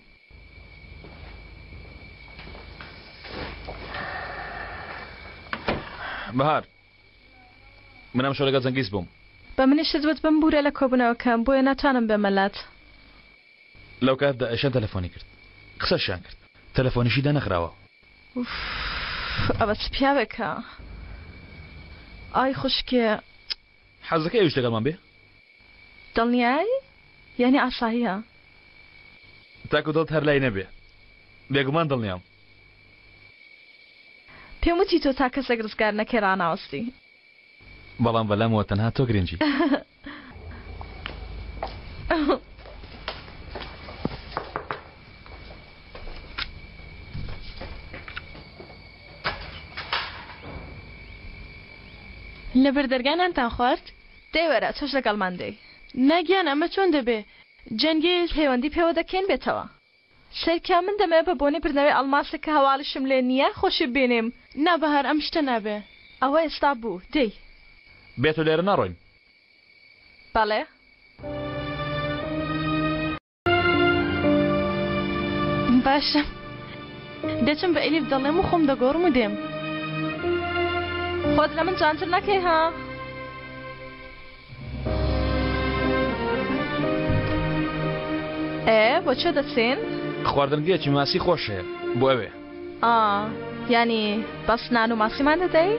بەهار من ئەمشەو لەگەڵ جەنگیز بووم. بە منیشت وت بمبورە لە کۆبونەوەکەم بۆیە ناتوانم بێمە لات. لەو کاتدا ئەیشان تەلەفۆنی کرد قسەشیان کرد تەلەفۆنیشی دانەخراوە. ئوف ئەوە چ پیاوێکە ئای خوشکێ. حەزەکەی ئەویش لەگەڵمان بێ؟ دڵنیای؟ یانی ئاساییە؟ تاکو دڵت هەر لای نەبێ بێگومان دڵنیام. پێم وتی تۆ تا کەسێک ڕزگار نەکەی ڕاناوەستی. بەڵام بەلامەوە تەنها تۆ گرنگی. لەبەر دەرگا نانتان خوارد؟ دەی وەرە تۆش لەگەڵمان دێی. نا گیان ئەمە چۆن دەبێ جەنگیز. پەیوەندی پێوە دەکەین بێتەوە. سەیرکە من دەمەوێ بە بۆنەی بردنەوەی ئەڵماسێک کە هەواڵیشم لێ نییە خۆشی ببینیم. نا بەهار ئەم شتە نابێ. ئەوە ئێستا بوو دێی. بێ تۆ لێرە ناڕۆین. بەڵێ. باشە دەچم بە ئەلیف دەڵێم و خۆم دەگۆڕم و دێم. خۆت لە من جوانتر نەکەی ها. ئێ بۆ کوێ دەچین؟ خواردنگەیەکی ماسی خۆش هەیە بۆ ئەوێ. ئا یانی بەس نان و ماسیمان دەدەی؟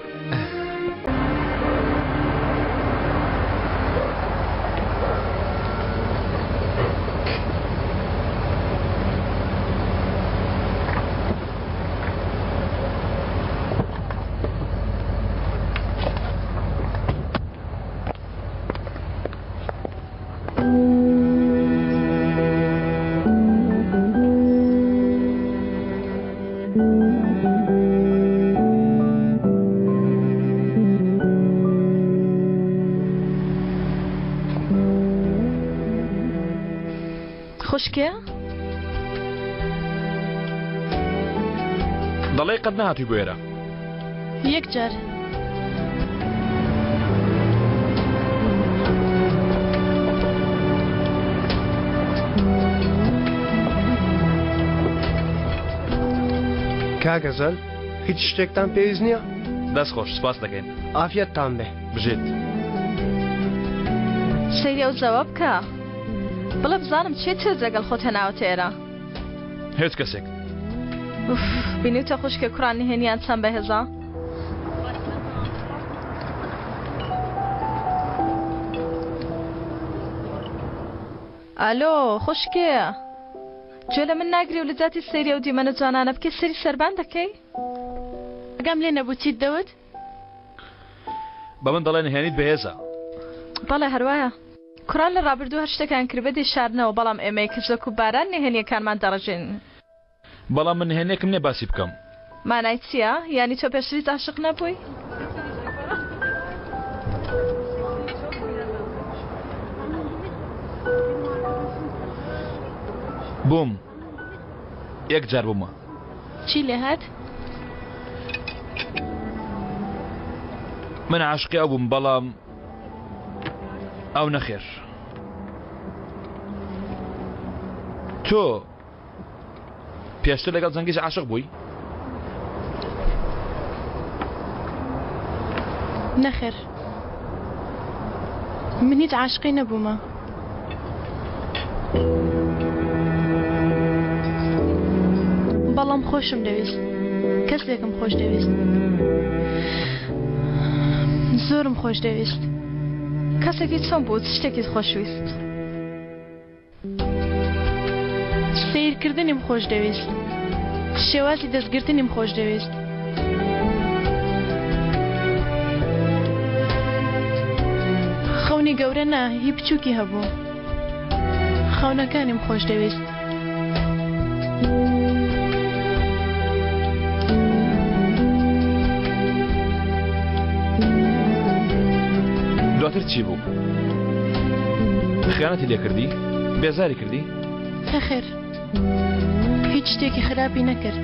خوشکێ؟ دەڵێی قەت نەهاتووی بۆ ئێرە. یەک جار. کاک ئەزەل هیچ شتێکتان پێویست نییە؟ دەست خۆش سپاس دەکەین. ئافیەتتان بێ. بژیت. سەیری ئەو زەوە بکە. بڵێ بزانم چێ چێت لەگەڵ خۆت هێناوەتە ئێرە. هیچ کەسێک. ئوف بینیوتە خوشکێ کوڕان نهێنیان چەند بەهێزە. ئالۆ خوشکێ گوێ لە من ناگری و لە جاتی سەیری ئەو دیمەنە جوانانە بکەی سەیری سەربان دەکەی؟ ئاگام لێ نەبوو چیت دەوت؟ بە من دەڵێ نهێنیت بەهێزە. بەڵێ هەروایە. کوڕان لە ڕابردوو هەر شتێکیان کردبێ دەیشارنەوە بەڵام ئێمەی کچ وەکو باران نهێنیەکانمان دەڕژێنین. بەڵام من نهێنیەکم نیە باسی بکەم. مانای چیە؟ یانی تۆ پێشتر هیچ عاشق نەبووی؟ بووم یەک جار بوومە. چی لێهات؟ من عاشقی ئەو بووم بەڵام ئەو نەخێر. تۆ پێشتر لەگەڵ جەنگیز عاشق بووی؟ نەخێر من هیچ عاشقی نەبوومە. بەڵام خۆشم دەویست کەسێکم خۆش دەویست زۆرم خۆش دەویست. کەسێکی چۆن بوو چ شتێکیت خۆشویست؟ سەیرکردنیم خۆش دەویست شێوازی دەستگرتنیم خۆش دەویست. خەونی گەورە نا هی بچووکی هەبوو خەونەکانیم خۆش دەویست. دواتر چی بوو؟ خیانەتی لێکردی؟ بێزاری کردی؟ نەخێر هیچ شتێکی خراپی نەکرد.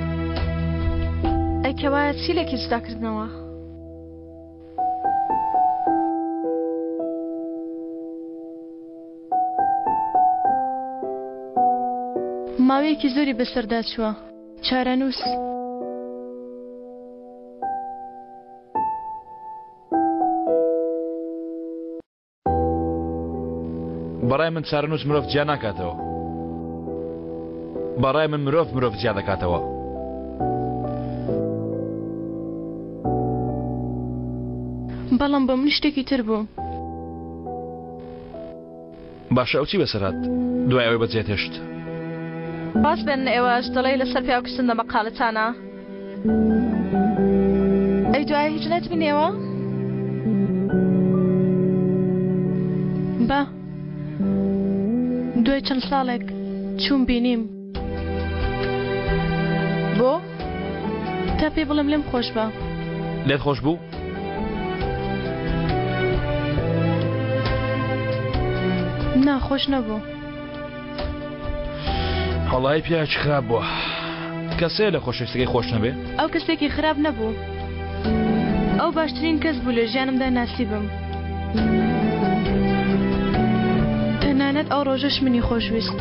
ئەی کەوایە چی لێکی جودا کردنەوە؟ ماوەیەکی زۆری بەسەردا چووە. چارەنووس. بەڕای من چارەنووس مرۆڤ جیا ناکاتەوە. بەڕای من مرۆڤ مرۆڤ جیا دەکاتەوە. بەڵام بۆ من شتێکی تر بوو. باشە ئەو چی بەسەر هات دوای ئەوەی بەجێت هێشت؟ واز بێنن ئێوەش دەڵێی لەسەر پیاو کوشتن دەمەقالەتانە. ئەی دوایە هیچ نەتبینیەوە؟ با دوای چەند ساڵێک چووم بینیم. بۆ؟ تا پێی بڵێم لێم خۆش بە. لێت خۆش بوو؟ نا خۆش نەبوو. وەڵایی پیاوێکی خراپ بووە. کەس هەیە لە خۆشەویستەکەی خۆش نەبێ؟ ئەو کەسێکی خراپ نەبوو. ئەو باشترین کەس بوو لە ژیانمدا ناسیبم. تەنانەت ئەو ڕۆژەش منی خۆشویست.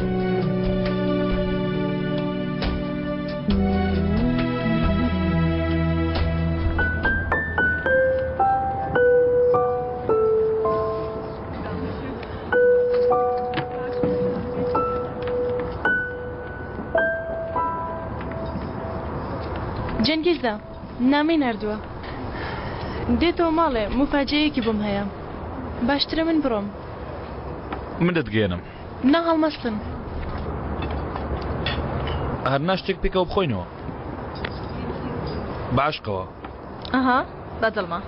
جەنگیزە نامەی ناردووە. دێتەوە ماڵێ موفاجەیەکی بۆم هەیە. باشترە من بڕۆم. من دەتگەیەنم. نا هەڵمەستن. هەر نا شتێک پێکەوە بخۆینەوە. بە عەشقەوە. ئەها بە دڵمە.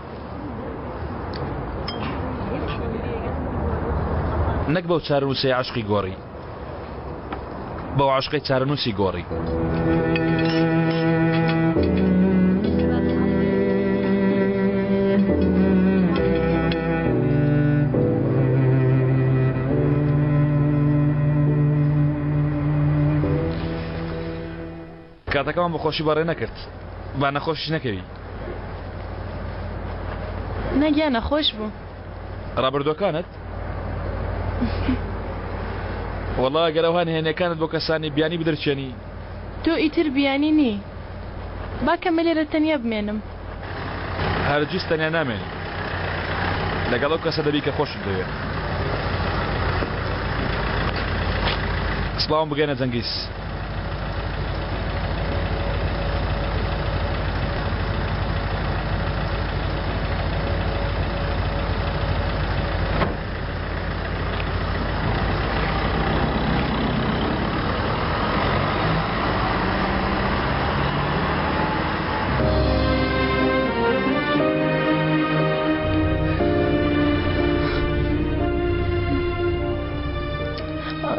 نەک بەو چارەنووسەی عەشقی گۆڕی. بەو عەشقەی چارەنووسی گۆڕی. کاتەکەمان بە خۆشی بەڕێ نەکرد با نەخۆشیش نەکەوی. نا گیانە خۆش بوو. ڕابردووەکانت؟ وەڵا گەر ئەوها نهێنیەکانت بۆ کەسانی بیانی بدرکێنی. تۆ ئیتر بیانی نی. با کەمێ لێرە تەنیا بمێنم. هەرگیز تەنیا نامێنی. لەگەڵ ئەو کەسە دەبی کە خۆشت دەوێ. سڵاوم بگەیەنە جەنگیز.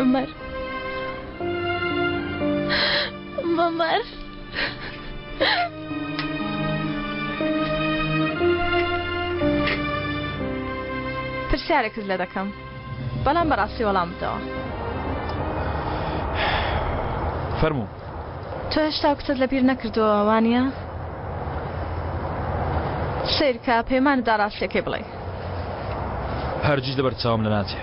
عومەر عومەر پرسیارێکت لێ دەکەم بەڵام بەڕاستی وەڵام بدەوە. فەرموو. تۆ هێشتا ئەو کچەت لەبیر نەکردووە وانییە؟ سەیرکە پەیمانت دا ڕاستیەکەی بڵێی. هەرگیز لەبەر چاوم لەناچێ.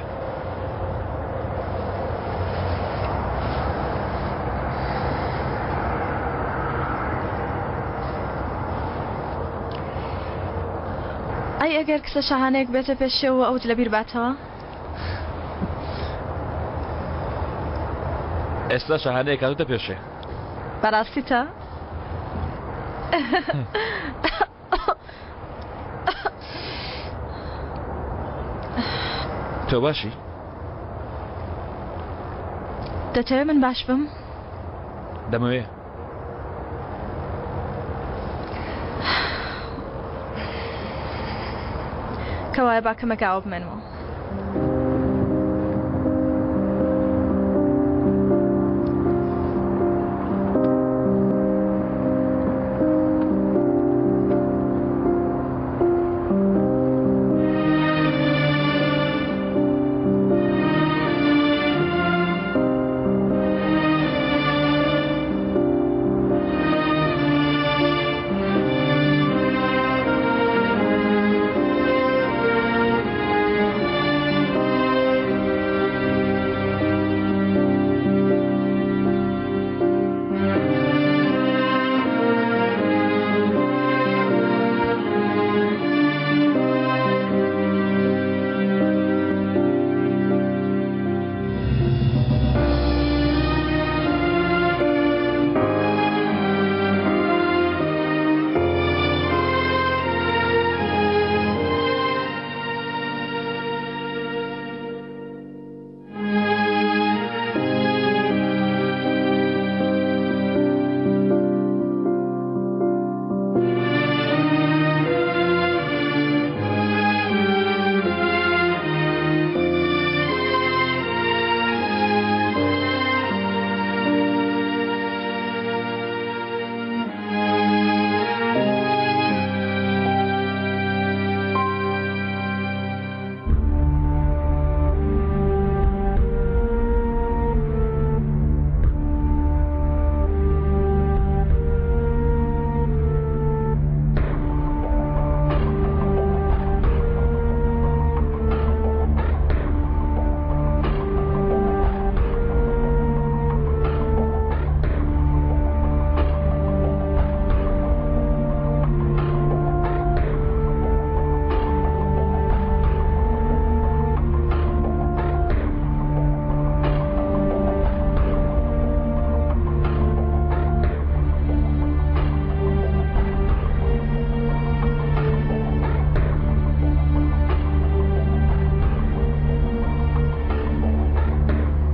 ئەی ئەگەر کچە شاهانەیەک بێتە پێشێ و ئەوت لەبیر باتەوە؟ ئێستا شاهانەیەک هاتووتە پێشێ. بەڕاستیتە؟ تۆ باشی؟ دەتەوێ من باش بم؟ دەمەوێ. کەوایە با کەمێک ئاوە بمێنمەوە.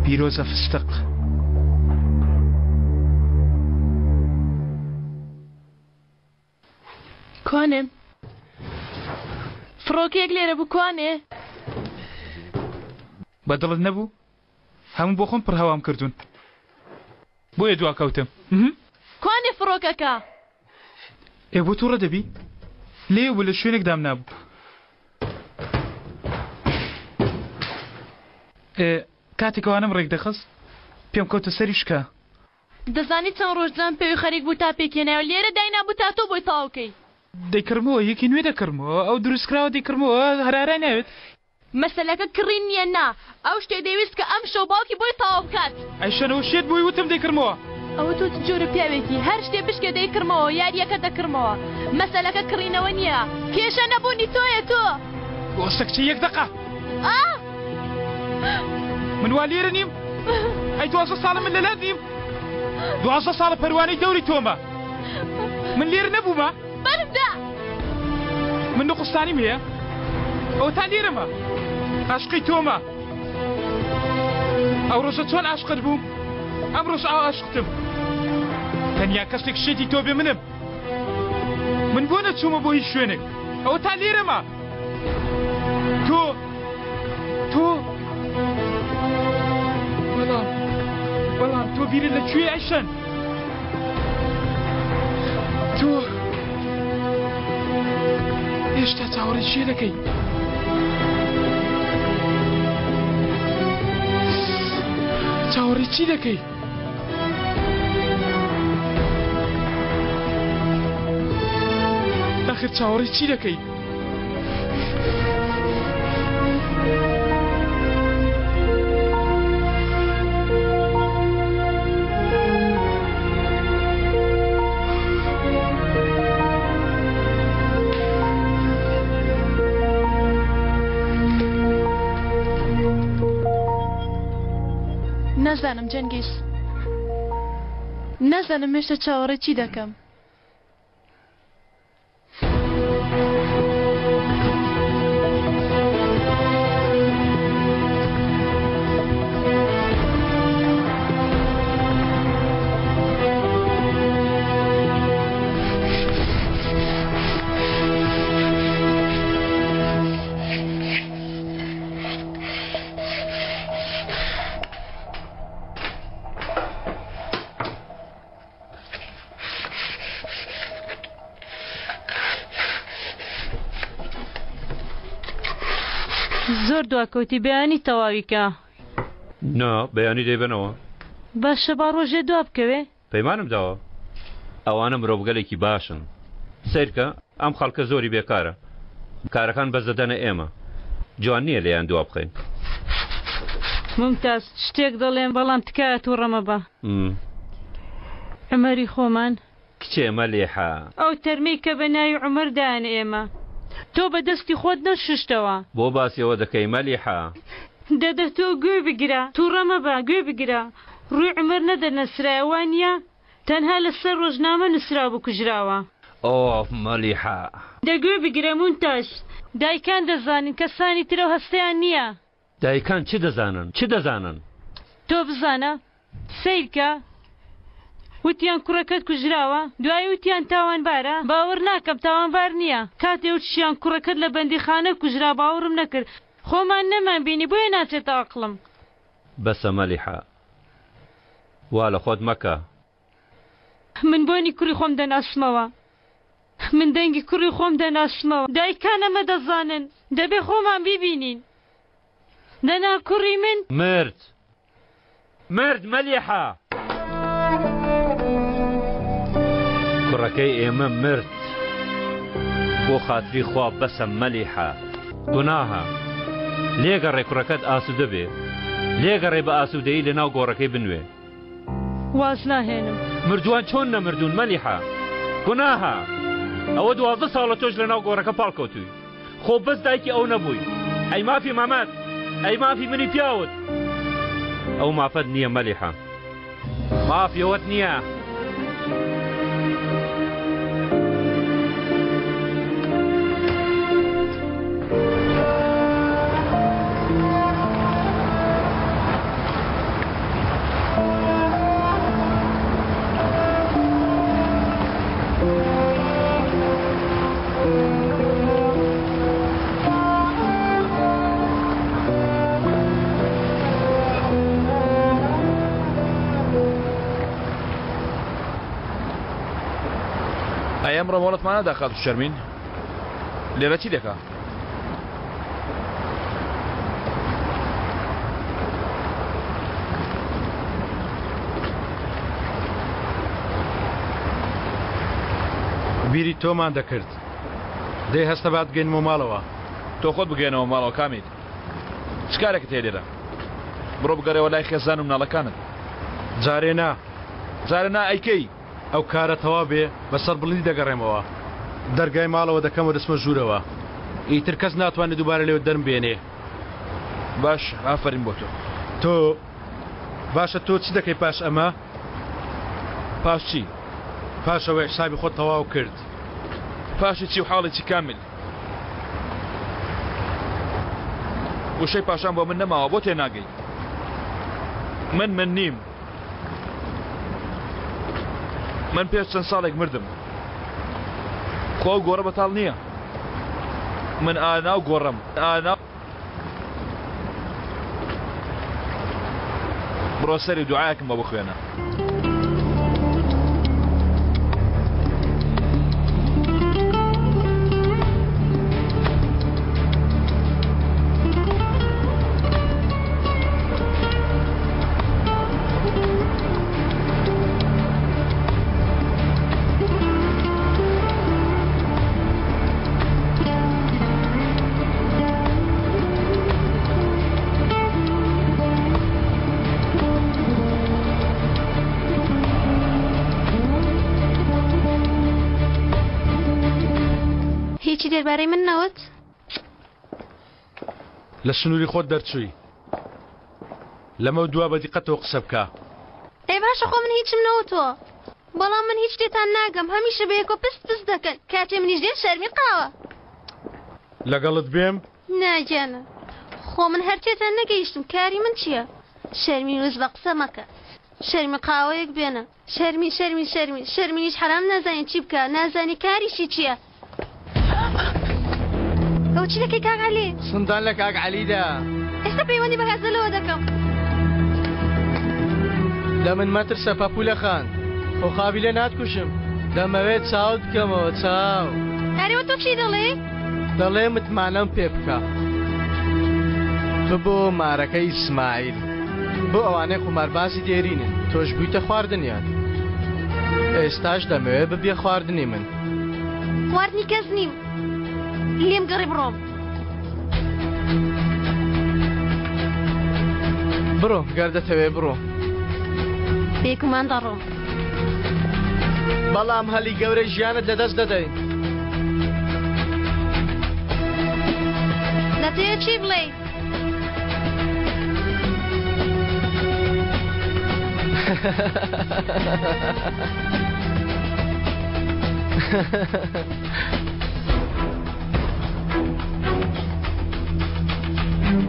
پیرۆزە فستق. کوانێ؟ فڕۆکەیەک لێرە بوو کوانێ؟ بە دڵت نەبوو؟ هەموو بۆ خۆم پڕ هەوام کردوون بۆیە دواکەوتم. کوانێ فڕۆکەکە؟ ئێ بۆ توڕە دەبی؟ لێیە بوو لە شوێنێک دامنابوو. ئێ کاتێک ئەوانەم ڕێک دەخست پێم کەوتە سەری شکا. دەزانی چەند ڕۆژ جان پێوی خەریک بوو تا پێکهێنایەوە لێرە داینابوو تا تۆ بۆی تەواو کەی. دەیکڕمەوە یەکی نوێ دەکڕمەوە ئەو دروستکراوە دەیکڕمەوە هەر ئارای ناوێت. مەسەلەکە کڕین نیە نا ئەو شتەی دەیویست کە ئەمشەو باوکی بۆی تەواو بکات. ئەی شەنەوە شێت بووی وتم دەیکڕمەوە. ئەوە تۆ چ جۆرە پیاوێکی هەر شتێ بشکێ دەیکڕمەوە یاریەکە دەکڕمەوە مەسەلەکە کڕینەوە نیە کێشە نەبوونی تۆیە تۆ. وەستە کچە یەک دەقە. ئا. من وا لێرە نیم ئەی 12 ساڵە من لەلات نیم 12 ساڵە پەروانەی دەوری تۆمە من لێرە نەبوومە بەرمدە من نقوستانیم هەیە ئەوە تا لێرەمە عاشقی تۆمە ئەو ڕۆژە چۆن عاشقت بووم ئەم ڕۆژ ئاو عاشقتم تەنیا کەسێک شێتی تۆ بێ منم من بۆ نەچوومە بۆ هیچ شوێنێک ئەوە تا لێرەمە تۆ تۆ بەڵام بەڵام تۆ بیرت لە کوێ ئەیشەن تۆ هێشتا چاوەڕێی چێ دەکەی؟ چاوەڕێی چی دەکەی؟ ئاخر چاوەڕێی چی دەکەی؟ نازانم جەنگیز نازانم هێشتا چاوەڕێ چی دەکەم. زۆر دواکەوتی بەیانی تەواوی کە. نا بەیانی دەیبەنەوە. باشە با ڕۆژێ دوا بکەوێ. پەیمانم داوە ئەوانە مرۆڤگەلێکی باشن سەیرکە ئەم خەڵکە زۆری بێکارە کارەکان بەس دەدەنە ئێمە جوان نییە لێیان دوا بخەین. مومتاز، شتێک دەڵێم بەڵام تکایە توڕە مەبە. عومەری خۆمان. کچێ مەلیحە. ئەو تەرمەی کە بە ناوی عومەر دایانە ئێمە تۆ بە دەستی خۆت نەتشوشتەوە. بۆ باسی ئەوە دەکەی مەلیحە؟ دەدە تۆ گوێ بگرە توڕە مەبە گوێ بگرە ڕووی عومەر نەدەنەسرایە وانیە؟ تەنها لەسەر ڕۆژنامە نوسرابوو کوژراوە. ئۆف مەلیحە. دە گوێ بگرە مونتاز دایکان دەزانن کەسانی تر ئەو هەستەیان نیە. دایکان چ دەزانن چ دەزانن؟ تۆ بزانە سەیرکە وتیان کوڕەکەت کوژراوە دوایی وتیان تاوانبارە باوەڕ ناکەم تاوانبار نیە کاتێ وتشیان کوڕەکەت لە بەندیخانە کوژرا باوەڕم نەکرد خۆمان نەمان بینی بۆیە ناچێتە ئەقڵم. بەسە مەلیحە وا لە خۆت مەکە. من بۆنی کوڕی خۆم دەناسمەوە من دەنگی کوڕی خۆم دەناسمەوە دایکان ئەمە دەزانن دەبێ خۆمان بیبینین دەنا کوڕی من. مرد مرد مەلیحە. کوڕەکەی ئێمە مرد بۆ خاتری خوا بەسە مەلیحە گوناهە لێگەڕێ کوڕەکەت ئاسوودە بێ لێگەڕێ بە ئاسوودەیی لەناو گۆڕەکەی بنوێ. واز ناهێنم. مردووان چۆن نەمردوون مەلیحە؟ گوناهە! ئەوە 12 ساڵە تۆش لەناو گۆڕەکە پاڵکەوتووی. خۆ بەس دایکی ئەو نەبووی. ئەی مافی مامەت؟ ئەی مافی منی پیاوت؟ ئەو مافەت نییە مەلیحە. مافی ئەوەت نییە. ئەمڕۆ مۆڵەتمان نادا خاتوو شەرمین؟ لێرە چی دەکا؟ بیری تۆمان دەکرد. دەی هەستە با بگەینمەوە ماڵەوە. تۆ خۆت بگەیەنەوە ماڵەوە کامیل. چ کارێکت هەیە لێرە؟ بڕۆ بگەڕێوە لای خێزان و مناڵەکانت. جارێ نا. جارێ نا ئەی کەی؟ ئەو کارە تەواو بێ بە سەربڵندی دەگەڕێمەوە. دەرگای ماڵەوە دەکەم و دەچمە ژوورەوە. ئیتر کەس ناتوانێ دووبارە لێوە دەرم بێنێ. باش، ئافەرین بۆ تۆ. تۆ، باشە تۆ چ دەکەی پاش ئەمە؟ پاش چی؟ پاش ئەوەی حسابی خۆت تەواو کرد. پاشی چی و حاڵی چی کامیل؟ وشەی پاشان بۆ من نەماوە بۆ تێناگەی؟ من من نیم. من پێش چەند ساڵێک مردم. خۆ ئەو گۆڕە بەتاڵ نییە. من ئانا و گۆڕم. ئانا بڕۆ سەری و دوعایەکم بۆ بخوێنە. هیچی دەربارەی من نەوت؟ لە سنووری خۆت دەرچووی. لەمەو دوا بە دیقەتەوە قسە بکە. ئێ باشە خۆ من هیچم نەوتووە. بەڵام من هیچ لێتان ناگەم هەمیشە بەیەکەوە پست پست دەکەن کاتێ منیش دێم شەرمی قاوە. لەگەڵت بێم؟ نا گیانە خۆ من هەر تێتان نەگەیشتم کاری من چییە؟ شەرمین وز بە قسە مەکە شەرمی قاوەیەک بێنە. شەرمین شەرمین شەرمین شەرمینیش حەرام نازانی چی بکا نازانی کاریشی چیە. ئەوە چی دەکەی کاک عەلی؟ سندان لە کاک عەلی دا. ئێستا پەیوەندی بە غەزەلەوە دەکەم. لە من مەترسە پەپولە خان خۆ قابیلە ناتکوژم دەمەوێت چاوت بکەمەوە چاو. ئەرێ تۆ چی دەڵێی؟ دەڵێ متمانەم پێ بکە ببۆ مارەکەی ئیسماعیل. بۆ ئەوانەی قوماربازی دێرینن تۆش بوویتە خواردنیان ئێستاش دەمەوێت ببیە خواردنی من. خواردنی کەس نیم لێم گەڕێ بڕۆم. بڕۆ گەر دەتەوێ بڕۆ. بێگومان دەڕۆم. بەڵام هەلی گەورەی ژیانت لەدەست دەدەی. دەتەوێ چی بڵێی؟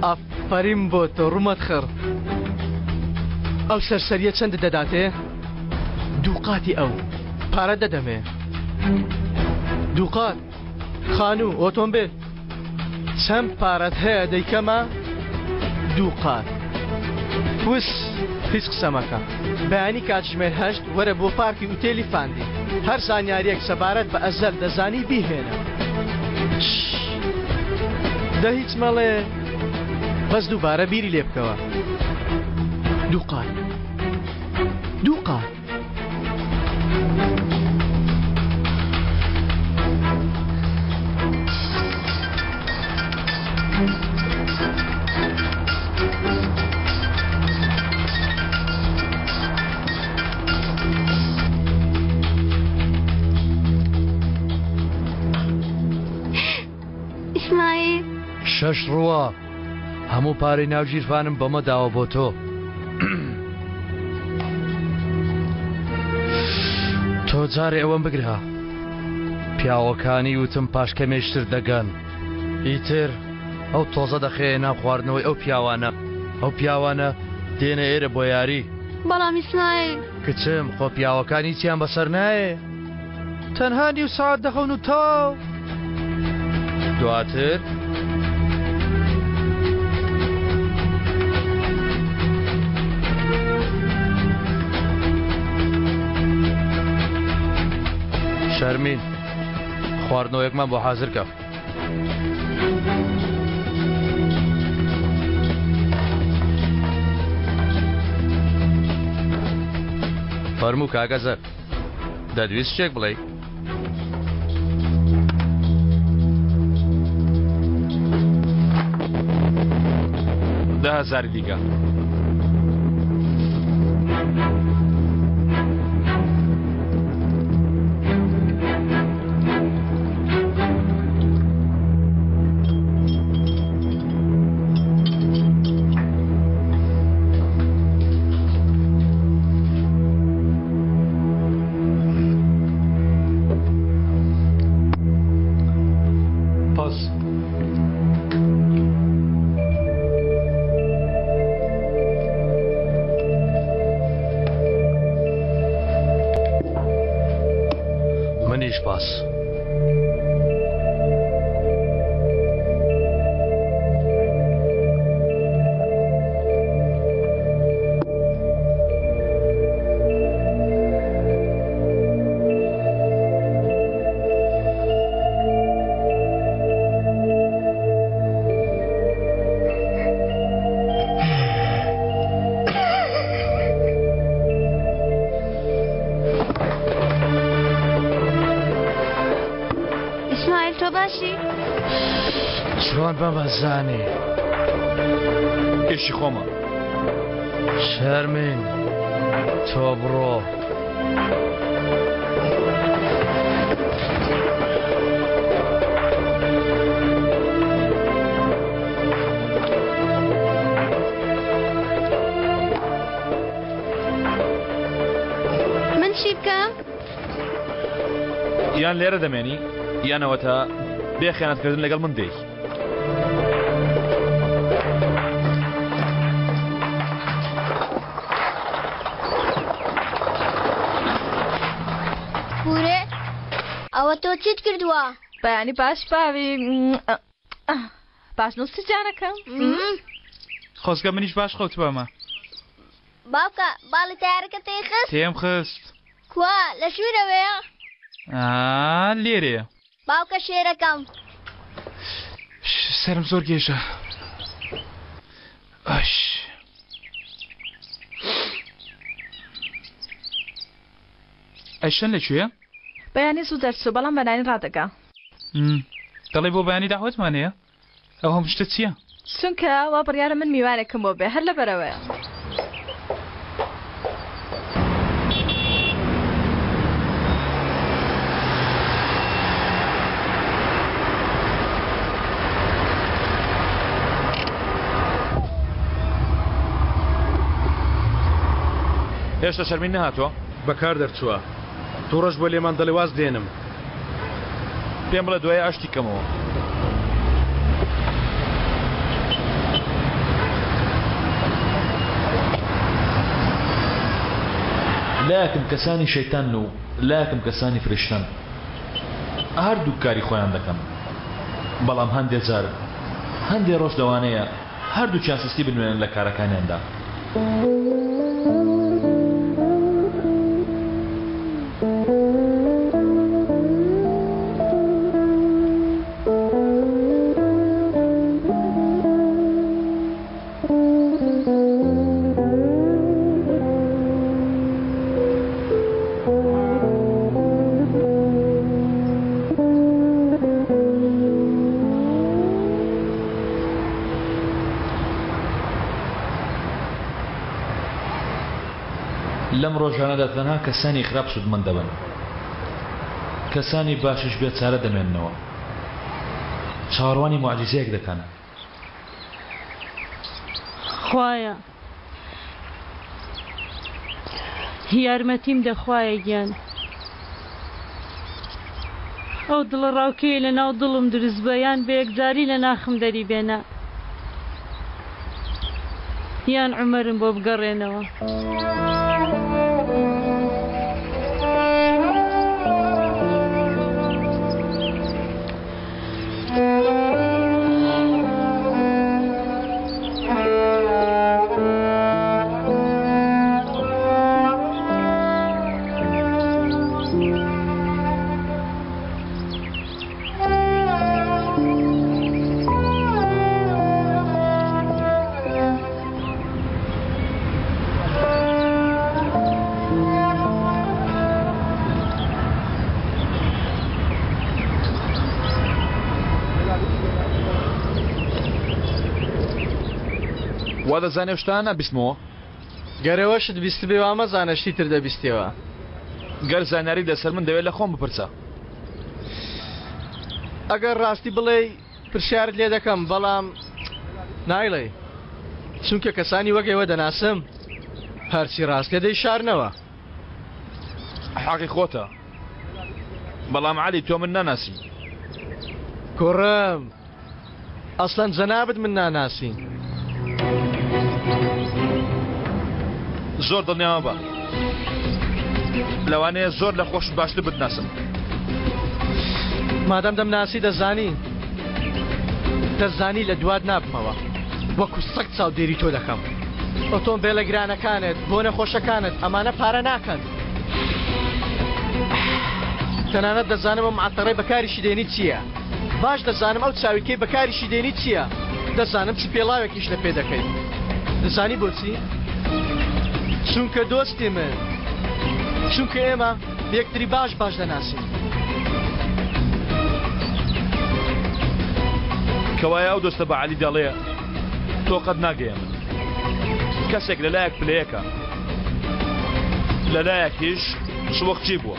ئافەرین بۆ تۆ ڕوومەت خڕ. ئەو سەرسەریە چەندت دەداتێ؟ دووقاتی ئەو پارە دەدەمێ. دووقات. خانوو، ئۆتۆمبێل. چەند پارەت هەیە دەیکەمە دووقات. وس، هیچ قسە مەکە. بەیانی کاتژمێر هەشت وەرە بۆ پارکی ئوتێلی فاندی. هەر زانیارییەک سەبارەت بە ئەزەل دەزانی بیهێنە. شش. دە هیچ مەڵێ. بەس دووبارە بیری لێ بکەوە. دووقات. دووقات. ئیسماعیل. شەش ڕووە هەموو پارەی ناو گیرفانم بەمە داوە بۆ تۆ. تۆ جارێ ئەوەم بگرە. پیاوەکانی وتم پاش کەمێکتر دەگەن. ئیتر ئەو تۆزە دەخەیە ناو خواردنەوەی ئەو پیاوانە. ئەو پیاوانە دێنە ئێرە بۆ یاری. بەڵام ئیسماعیل. کچم خۆ پیاوەکان هیچیان بەسەر نایێ. تەنها نیو سەعات دەخەون و تەواو. دواتر. شەرمین. خواردنەوەیەکمان بۆ حازر کە. فەرموو کاکە زەر دەتویست شتێک بڵێی؟ 10000 دیکە. پاس. منیش پاس. ئیسماعیل تۆ باشی؟ چۆن بەمە زانی؟ ئیشی خۆمە. شەرمین تۆ بڕۆ. من چی بکەم؟ یان لێرە دەمێنی یان ئەوەتا بێ خیانەتکردن لەگەڵ من دێی. پورێ ئەوە تۆ چیت کردووە؟ بەیانی باش باوی باش نووسی جانەکەم. خۆزگە منیش باش خەوتبامە. باوکە باڵی تەیارەکە تێخست؟ تێم خست. کوا لە ژوورەوەیە؟ ئا لێرەیە. باوکە شێرەکەم. سەرم زۆر گێژە. ئاش. ئەی شەن لە کوێیە؟ بەیانی زوو دەرچوو بەڵام بەنانی ڕادەگا. دەڵێی بۆ بەیانی داوەتمان هەیە؟ ئەو هەموو شتە چییە؟ چونکە وا بڕیارە من میوانێکم بۆ بێ هەر لەبەرئەوەیە. هێشتا شەرمین نەهاتووە؟ بەکار دەرچووە. توڕەش بووە لێمان دەڵێ واز دێنم. پێم بڵێ دوای ئاشتی کەمەوە. لایەکم کەسانی شەیتانن و لایەکم کەسانی فریشتەن. هەردووک کاری خۆیان دەکەن. بەڵام هەندێ جار، هەندێ ڕۆژ لەوانەیە هەردووکیان سستی بنوێنن لە کارەکانیاندا. لەم ڕۆژانەدا تەنها کەسانی خراپ سوودمەند دەبن، کەسانی باشیش بێ چارە دەمێننەوە، چاوەڕوانی موعجیزەیەک دەکەن. خوایە یارمەتیم دە خوایە گیان ئەو دڵە ڕاوکێی لە ناو دڵم دروست بە یان بە یەکجاری لە ناخم دەری بێنە یان عومەرم بۆ بگەڕێنەوە. وا دەزانێ شتانە نابیستمەوە؟ گەر ئەوەشت بیستبێ وا مەزانە شتی تر دەبیستیەوە. گەر زانیاریت لەسەر من دەوێ لە خۆم بپرسە. ئەگەر ڕاستی بڵێی پرسیارت لێ دەکەم بەڵام نایڵێی چونکە کەسانی وەک ئێوە دەناسم هەرچی ڕاستیە دەیشارنەوە. حەقی خۆتە بەڵام عەلی تۆ من ناناسی. کوڕم ئەسڵەن جەنابت من ناناسی. زۆر دڵنیا مەبە لەوانەیە زۆر لە خۆشت باشتر بتناسم. مادام دەمناسی دەزانی دەزانی لە دوات نابمەوە وەکو سەگ چاودێری تۆ دەکەم ئۆتۆمبێلە گرانەکانت بۆ نەخۆشەکانت ئەمانە پارە ناکەن تەنانەت دەزانم ئەم عەتەڕەی بەکاریشی دێنی چییە باش دەزانم ئەو چاویلکەی بەکاریشی دێنی چییە دەزانم چ پێڵاوێکیش لە پێ دەکەی دەزانی بۆچی چونکە دۆستی من چونکە ئێمە یەکتری باش باش دەناسین. کەوایە ئەو دۆستە بە عەلی دەڵێ تۆ قەت ناگەیە من. کەسێک لە لایەک پلەیەکە لە لایەکیش شڵۆقچی بووە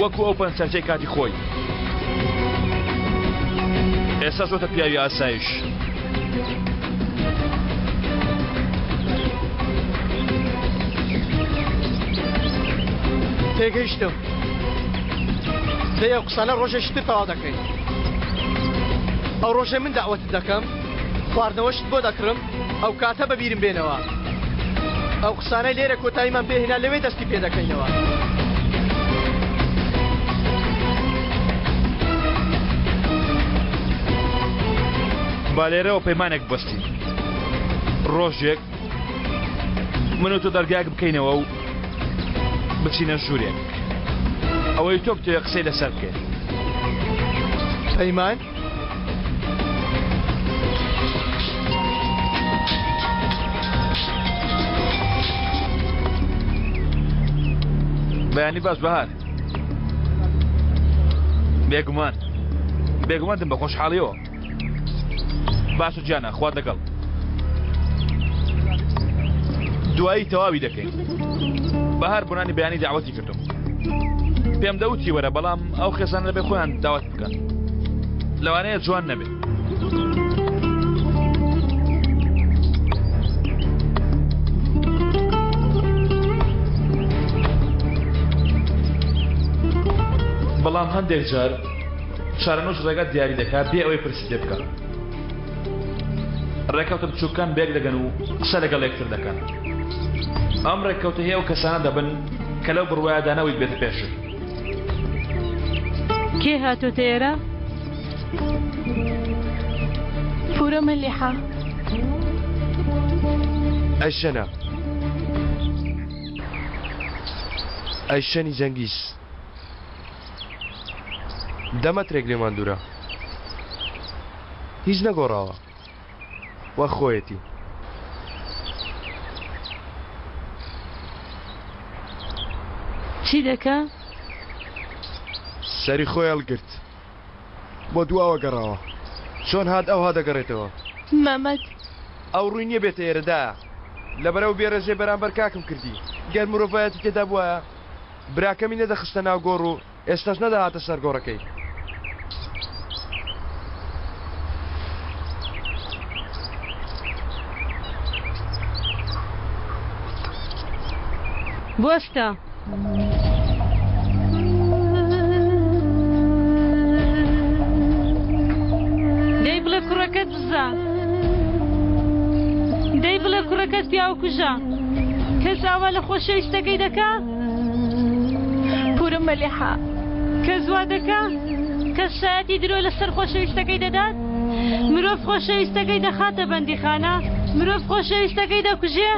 وەکو ئەو پەنچەرچەی کاتی خۆی ئێستا شۆتە پیاوی ئاسایش. تێگەیشتم دەی ئەو قسانە ڕۆژێکی تر تەواو دەکەین ئەو ڕۆژێ من داوەتت دەکەم خواردنەوەشت بۆ دەکڕم ئەو کاتە بەبیرم بێنەوە ئەو قسانەی لێرە کۆتاییمان پێهێنا لەوێ دەستی پێ دەکەینەوە. با لێرەوە پەیمانێک ببەستین ڕۆژێک من و تۆ دەرگایەک بکەینەوە و بچینە ژوورێک ئەوەی تۆ بتەوێ قسەی لەسەر بکەین. پەیمان؟ بەیانی باش بەهار بێگومان بێگومان دم بە خۆشحاڵیەوە باشە گیانە خوات لەگەڵ دوایی تەواوی دەکەین بەهار بۆنانی بەیانی داوەتی کردم پێم دەوتی وەرە بەڵام ئەو خێزان لەبێ خۆیان داوت بکەن لەوانەیە جوان نەبێت بەڵام هەندێک جار چارەنووس ڕێگات دیاری دەکات بێ ئەوەی پرسی لێ بکە. ڕێکەوتە بچووکەکان بەیەک دەگەن و قسە لەگەڵ یەکتر دەکەن. ئەم ڕێککەوتە هی ئەو کەسانە دەبن کە لەو بڕوایەدا نەوەی بێتە پێشت. کێ هاتۆتە ئێرە؟ پورە مەلیحە. ئەیشەنە. ئەیشەنی جەنگیز. دە مەترێک لێمان دوورە. هیچ نەگۆڕاوە. وەک خۆیەتی. چی دەکا؟ سەری خۆی هەڵگرت. بۆ دواوە گەڕاوە. چۆن هات ئەوها دەگەڕێتەوە. مەمەد. ئەو ڕووی نییە بێتە ئێرە دایە. لەبەر ئەو بێڕێزییە بەرامبەر کاکم کردی. گەر مرۆڤایەتی تێدا بوایە براکەمی نەدەخستە ناو گۆڕ و ئێستاش نەدەهاتە سەر گۆڕەکەی. بوەستە. دەی بڵێ کوڕەکەت دزە. دەی بڵێ کوڕەکەت پیاوکوژە. کەس ئاوا لە خۆشەویستەکەی دەکا؟ پورم مەلیحە. کەس وا دەکا؟ کەس شایەتی درۆ لەسەر خۆشەویستەکەی دەدات؟ مرۆڤ خۆشەویستەکەی دەخاتە بەندیخانە؟ مرۆڤ خۆشەویستەکەی دەکوژێ؟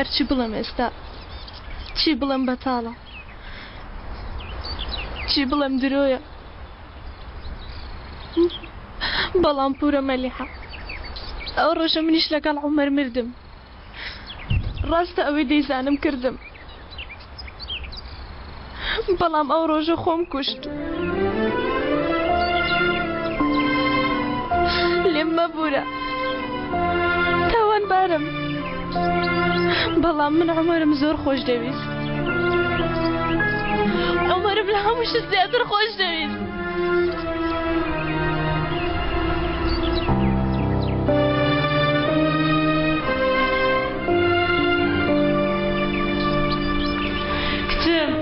هەرچی بڵێم ئێستا چی بڵێم بەتاڵە چی بڵێم درۆیە. بەڵام پورە مەلیحە ئەو ڕۆژە منیش لەگەڵ عومەر مردم. ڕاستە ئەوەی دەیزانم کردم. بەڵام ئەو ڕۆژە خۆم کوشت. لێم مەبورە. تاوانبارم. بەڵام من عومەرم زۆر خۆش دەویست. عومەرم لە هەموو شت زیاتر خۆش دەویست. کچم.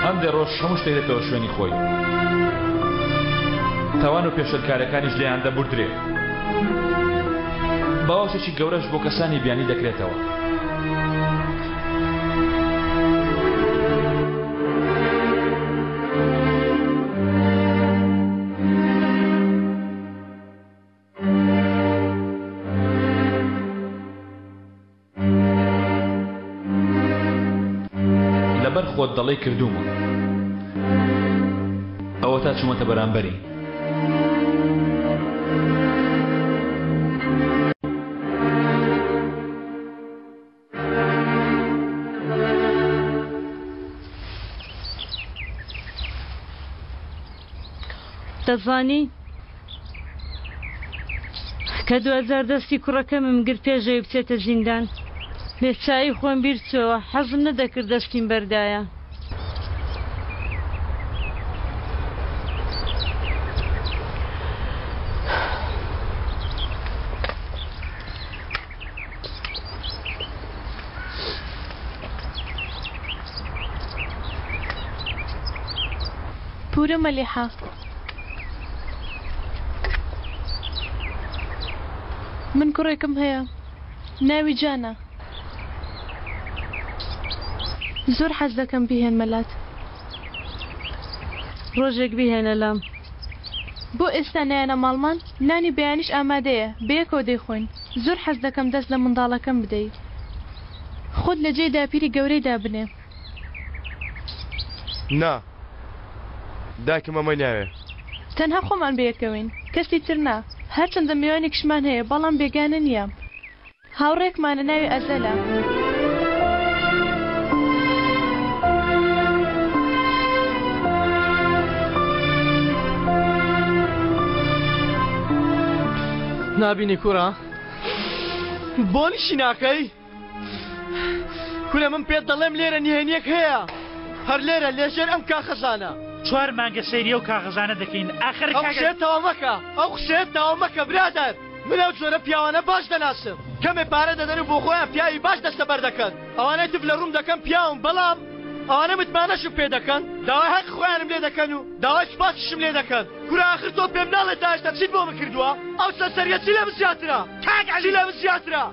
هەندێ ڕۆژ هەموو شتێک دێتەوە شوێنی خۆی. تاوان و پێشێلکارەکانیش لێیان دەبوردرێ. باوەشێکی گەورەش بۆ کەسانی بیانی دەکرێتەوە. لەبەر خۆت دەڵێی کردوومە. ئەوەتا چوومەتە بەرامبەری. دەزانی کە دواجار دەستی کوڕەکەمم گرت پێش ئەوەی بچێتە زیندان. بێ چایی خۆم بیر چۆوە، حەزم نەدەکرد دەستیم بەردایە. پورە مەلیحە. من کوڕێکم هەیە ناوی جانە. زۆر حەز دەکەم بیهێنمە لات. ڕۆژێک بیهێنە لام. بۆ ئێستا نایەنە ماڵمان؟ نانی بەیانیش ئامادەیە، بەیەکەوە دەیخۆین. زۆر حەز دەکەم دەست لە منداڵەکەم بدەی. خۆت لە جێی داپیری گەورەی دابنێ. نا، دایکم ئەمەی ناوێ. تەنها خۆمان بەیەکەوەین، کەسی تر نا. هەرچەندە میوانێکیشمان هەیە، بەڵام بێگانە نییە. هاوڕێکمانە ناوی ئەزەلە. نابینی کورە بۆنیشی ناکەی؟ کورە من پێت دەڵێم لێرە نهێنیەک هەیە هەر لێرە لێژێر ئەم کاخەزانە. چوار مانگە سەیری ئەو کاغەزانە دەکەین ئاخر ئەو قسەیە تەواو مەکە ئەو قسەیە تەواو مەکە برادەر من ئەو جۆرە پیاوانە باش دەناسم کەمێ پارە دەدەن و بۆ خۆیان پیاوی باش دەستەبەر دەکەن ئەوانەی تف لە ڕووم دەکەن پیاون بەڵام ئەوانە متمانەشم پێ دەکەن داوای هەق خۆیانم لێ دەکەن و داوای سوپاسیشم لێ دەکەن کورە ئاخر تۆ پێم ناڵێ تا ئێستا چیت بۆ من کردووە ئەو سەرسەریە چی لە من زیاترە کاک عەلی چی لە من زیاترە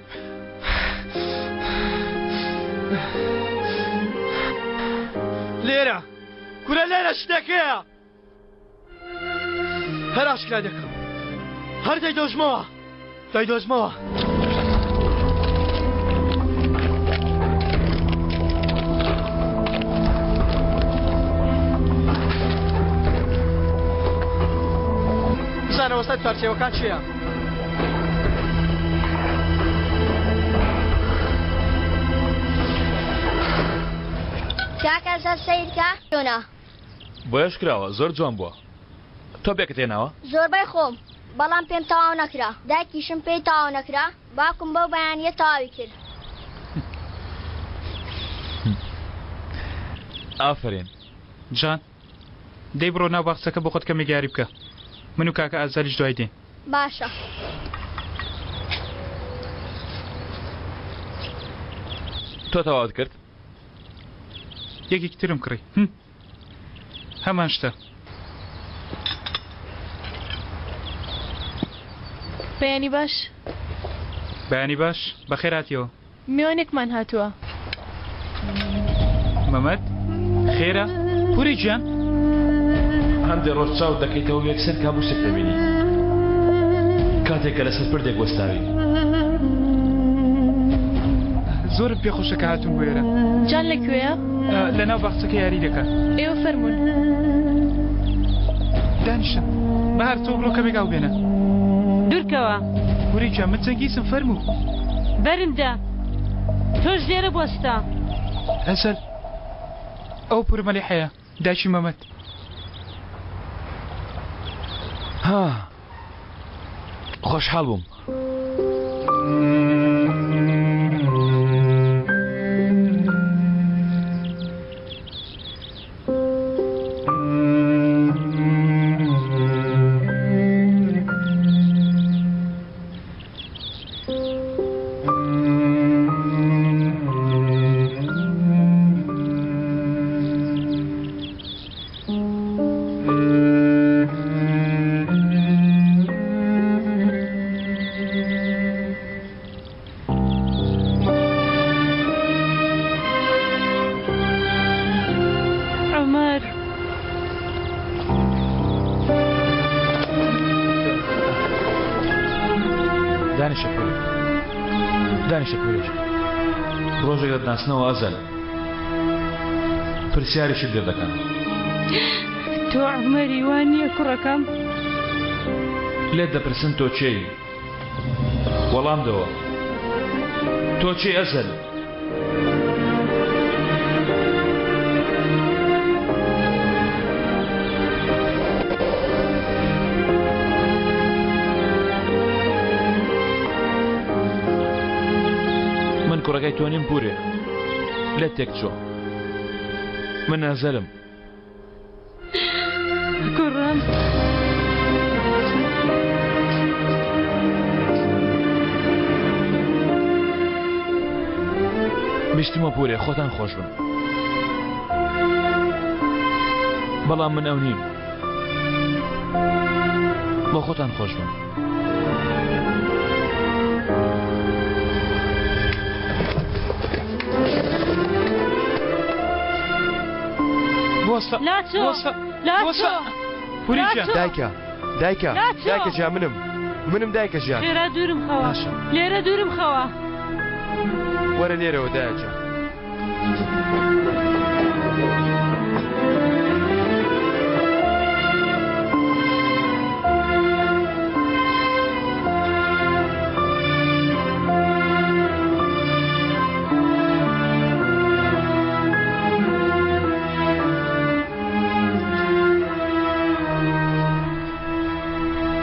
لێرە کورە لێرە شتێک هەیە هەر ئاشکرا دەکەم هەر دەیدۆزمەوە دەیدۆزمەوە. بزانە وەستای چوارچێوەکان چییە؟ کاکە زەر سەیرکە چۆنە؟ بۆیەش کراوە زۆر جوان بووە تۆ بێکت هێناوە؟ زۆربەی خۆم بەڵام پێم تەواو نەکرا دایکیشم پێی تەواو نەکرا باوکم بەو بەیانیە تەواوی کرد. ئافەرین. جان دەی بڕۆ ناو باخچەکە بۆ خۆت کەمێک یاری بکە من و کاکە ئازاریش دوای دێین. باشە. تۆ تەواوت کرد؟ یەکێکی ترم کڕی. هەمان شتە. بەیانی باش. بەیانی باش، بەخێر هاتیەوە. میوانێکمان هاتووە. مەمەد، خێرە؟ پوری گیان؟ هەندێ ڕۆژ چاوت دەکەیتەوە و یەکسەر کابوسێک دەبینیت. کاتێک کە لەسەر پردێک وەستاوی. زۆرم پێخۆشە کە هاتوون بۆ ئێرە. جان لە کوێیە؟ لەناو باخچەکە یاری دەکات. ئێوە فەرموون. دانیشە. بەهار تۆ بڕۆ کەمێک ئاو بێنە. دوورکەوە. پوری گیان من جەنگیزم فەرموو. بەرم دە. تۆش لێرە بوەستە. ئەزەل ئەو پورە مەلیحەیە دایکی مەمەد. ها خۆشحاڵ بووم. عومەر. دانیشە پوری دانیشە پوری ڕۆژێک دەتناسنەوە ئەزەل پرسیاریشت لێ دەکەن تۆ عومەری وا نییە کوڕەکەم؟ لێت دەپرسن تۆ کێی؟ وەڵام دەوە تۆ کێی ئەزەل؟ من کوڕەکەی تۆ نیم پورێ لێت تێکچووە من ئەزەلم. کوڕم. بیستمە پورێ خۆتان خۆش بن بەڵام من ئەو نیم بۆ خۆتان خۆش بن. بوەستە لاچۆ بوەستە لاچۆ بوەستە پوری گیان لاچۆ دایکە دایکە لاچۆ دایکە گیان منم منم دایکە گیان خێرا دوورم خەوە باشە لێرە دوورم خەوە وەرە لێرەوە دایە گیان.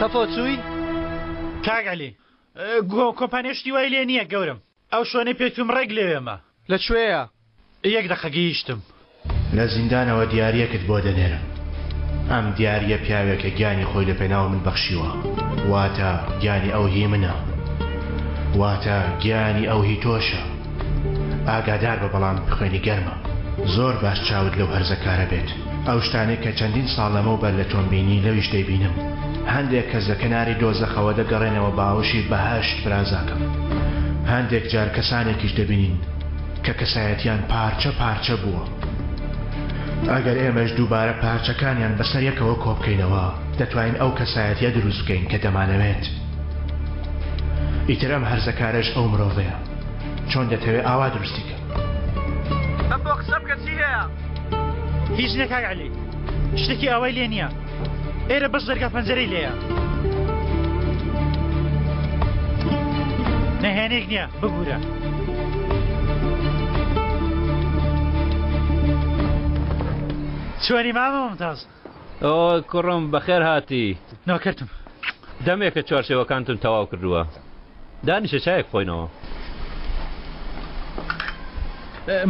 تەفۆ چووی؟ کاک عەلی کۆمپانیا شتی وای لێ نییە گەورەم ئەو شوێنەی پێچووم ڕێک لەوێمە. لە کوێیە؟ یەک دەقە گەیشتم. لە زیندانەوە دیارییەکت بۆ دەنێرم. ئەم دیارییە پیاوێکە گیانی خۆی لە پێناو من بەخشیوە. واتە گیانی ئەو هی منە. واتە گیانی ئەو هی تۆشە. ئاگادار بە بەڵام خوێنی گەرمە. زۆر باش چاوت لەو هەرزەکارە بێت. ئەو شتانەی کە چەندین ساڵ لەمەوبەر لە تۆم بینی لەویش دەیبینم. هەندێک کەس لە کەناری دۆزەخەوە دەگەڕێنەوە باوەشی بەهەشت برازاکەم. هەندێک جار کەسانێکیش دەبینین کە کەسایەتیان پارچە پارچە بووە. ئەگەر ئێمەش دووبارە پارچەکانیان بەسەر یەکەوە کۆبکەینەوە، دەتوانین ئەو کەسایەتیە دروست بکەین کە دەمانەوێت. ئیتر ئەم هەرزەکارەش ئەو مرۆڤەیە. چۆن دەتەوێ ئاوا دروستی کە. ئەم بۆ قسە بکە چی هەیە؟ هیچ نیە کاک عەلی شتێکی ئاوای لێ نییە ئێرە بەس دەرگا پەنجەرەی لێیە نەهێنێک نییە ببوورە. چۆنی مامە ممتاز؟ ئۆ کوڕم بەخێر هاتی. نۆکەرتم. دەمێکە چوارچێوەکانتم تەواو کردووە. دانیشە چایەک بخۆینەوە.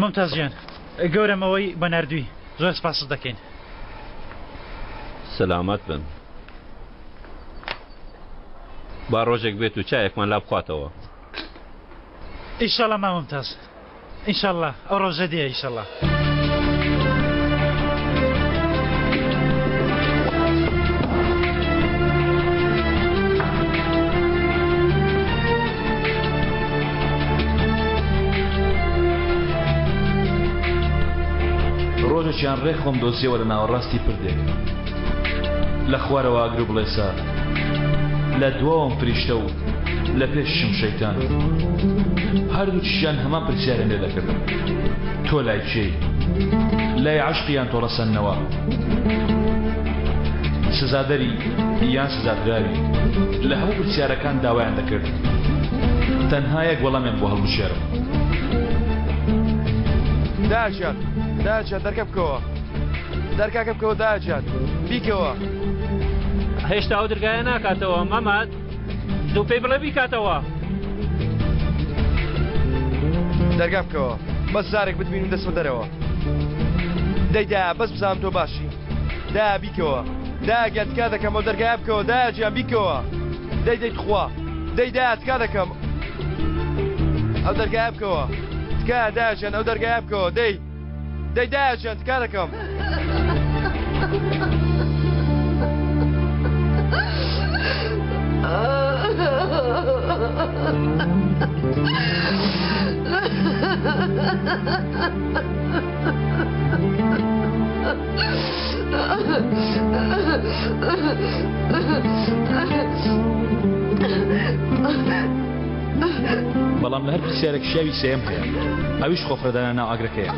ممتاز گیان گەورەم ئەوەی بە ناردووی زۆر سپاست دەکەین. سەلامەت بن. با ڕۆژێک بێت و چایەکمان لا بخواتەوە. ئیشەڵا ماممتاز. ئینشەڵا ئەو ڕۆژە دێ ئینشەڵا. ڕۆژێکیان ڕێک خۆم دۆزیەوە لە ناوەڕاستی پردێک لە خوارەوە ئاگر و بڵێسە لە دواوەم فریشتە و لە پێششم شەیتان هەردووکیشیان هەمان پرسیاریان لێ دەکردم تۆ لای کێی لای عەشق یان تۆڵەسەندنەوە سزادەری یان سزادراوی لە هەموو پرسیارەکان داوایان دەکرد تەنها یەک وەڵامیان بۆ هەڵبژێرم. داجان داجان دەرکە بکەوە دەرکاکە بکەوە داجان بیکەوە. هێشتا ئەو درگایە ناکاتەوە مەماد زوو پێی بڵێ بیکاتەوە. دەرگا بکەوە بەس جارێک بتبینم دەچمە دەرەوە. دەی دایە بەس بزانم تۆ باشی. دایە بیکەوە. دایە گیان تکا دەکەم ئەو دەرگایە بکەوە دایە گیان بیکەوە. دەی دەی تخوا. دەی دایە تکا دەکەم ئەو دەرگایە بکەوە. تکایە دایە گیان ئەو دەرگایە بکەوە دەی. دەی دایە گیان تکا دەکەم. بەڵام لە هەر پرسیارێک شیاوی سێیەم هەیە ئەویش خۆفرەدانە ناو ئاگرەکەیە.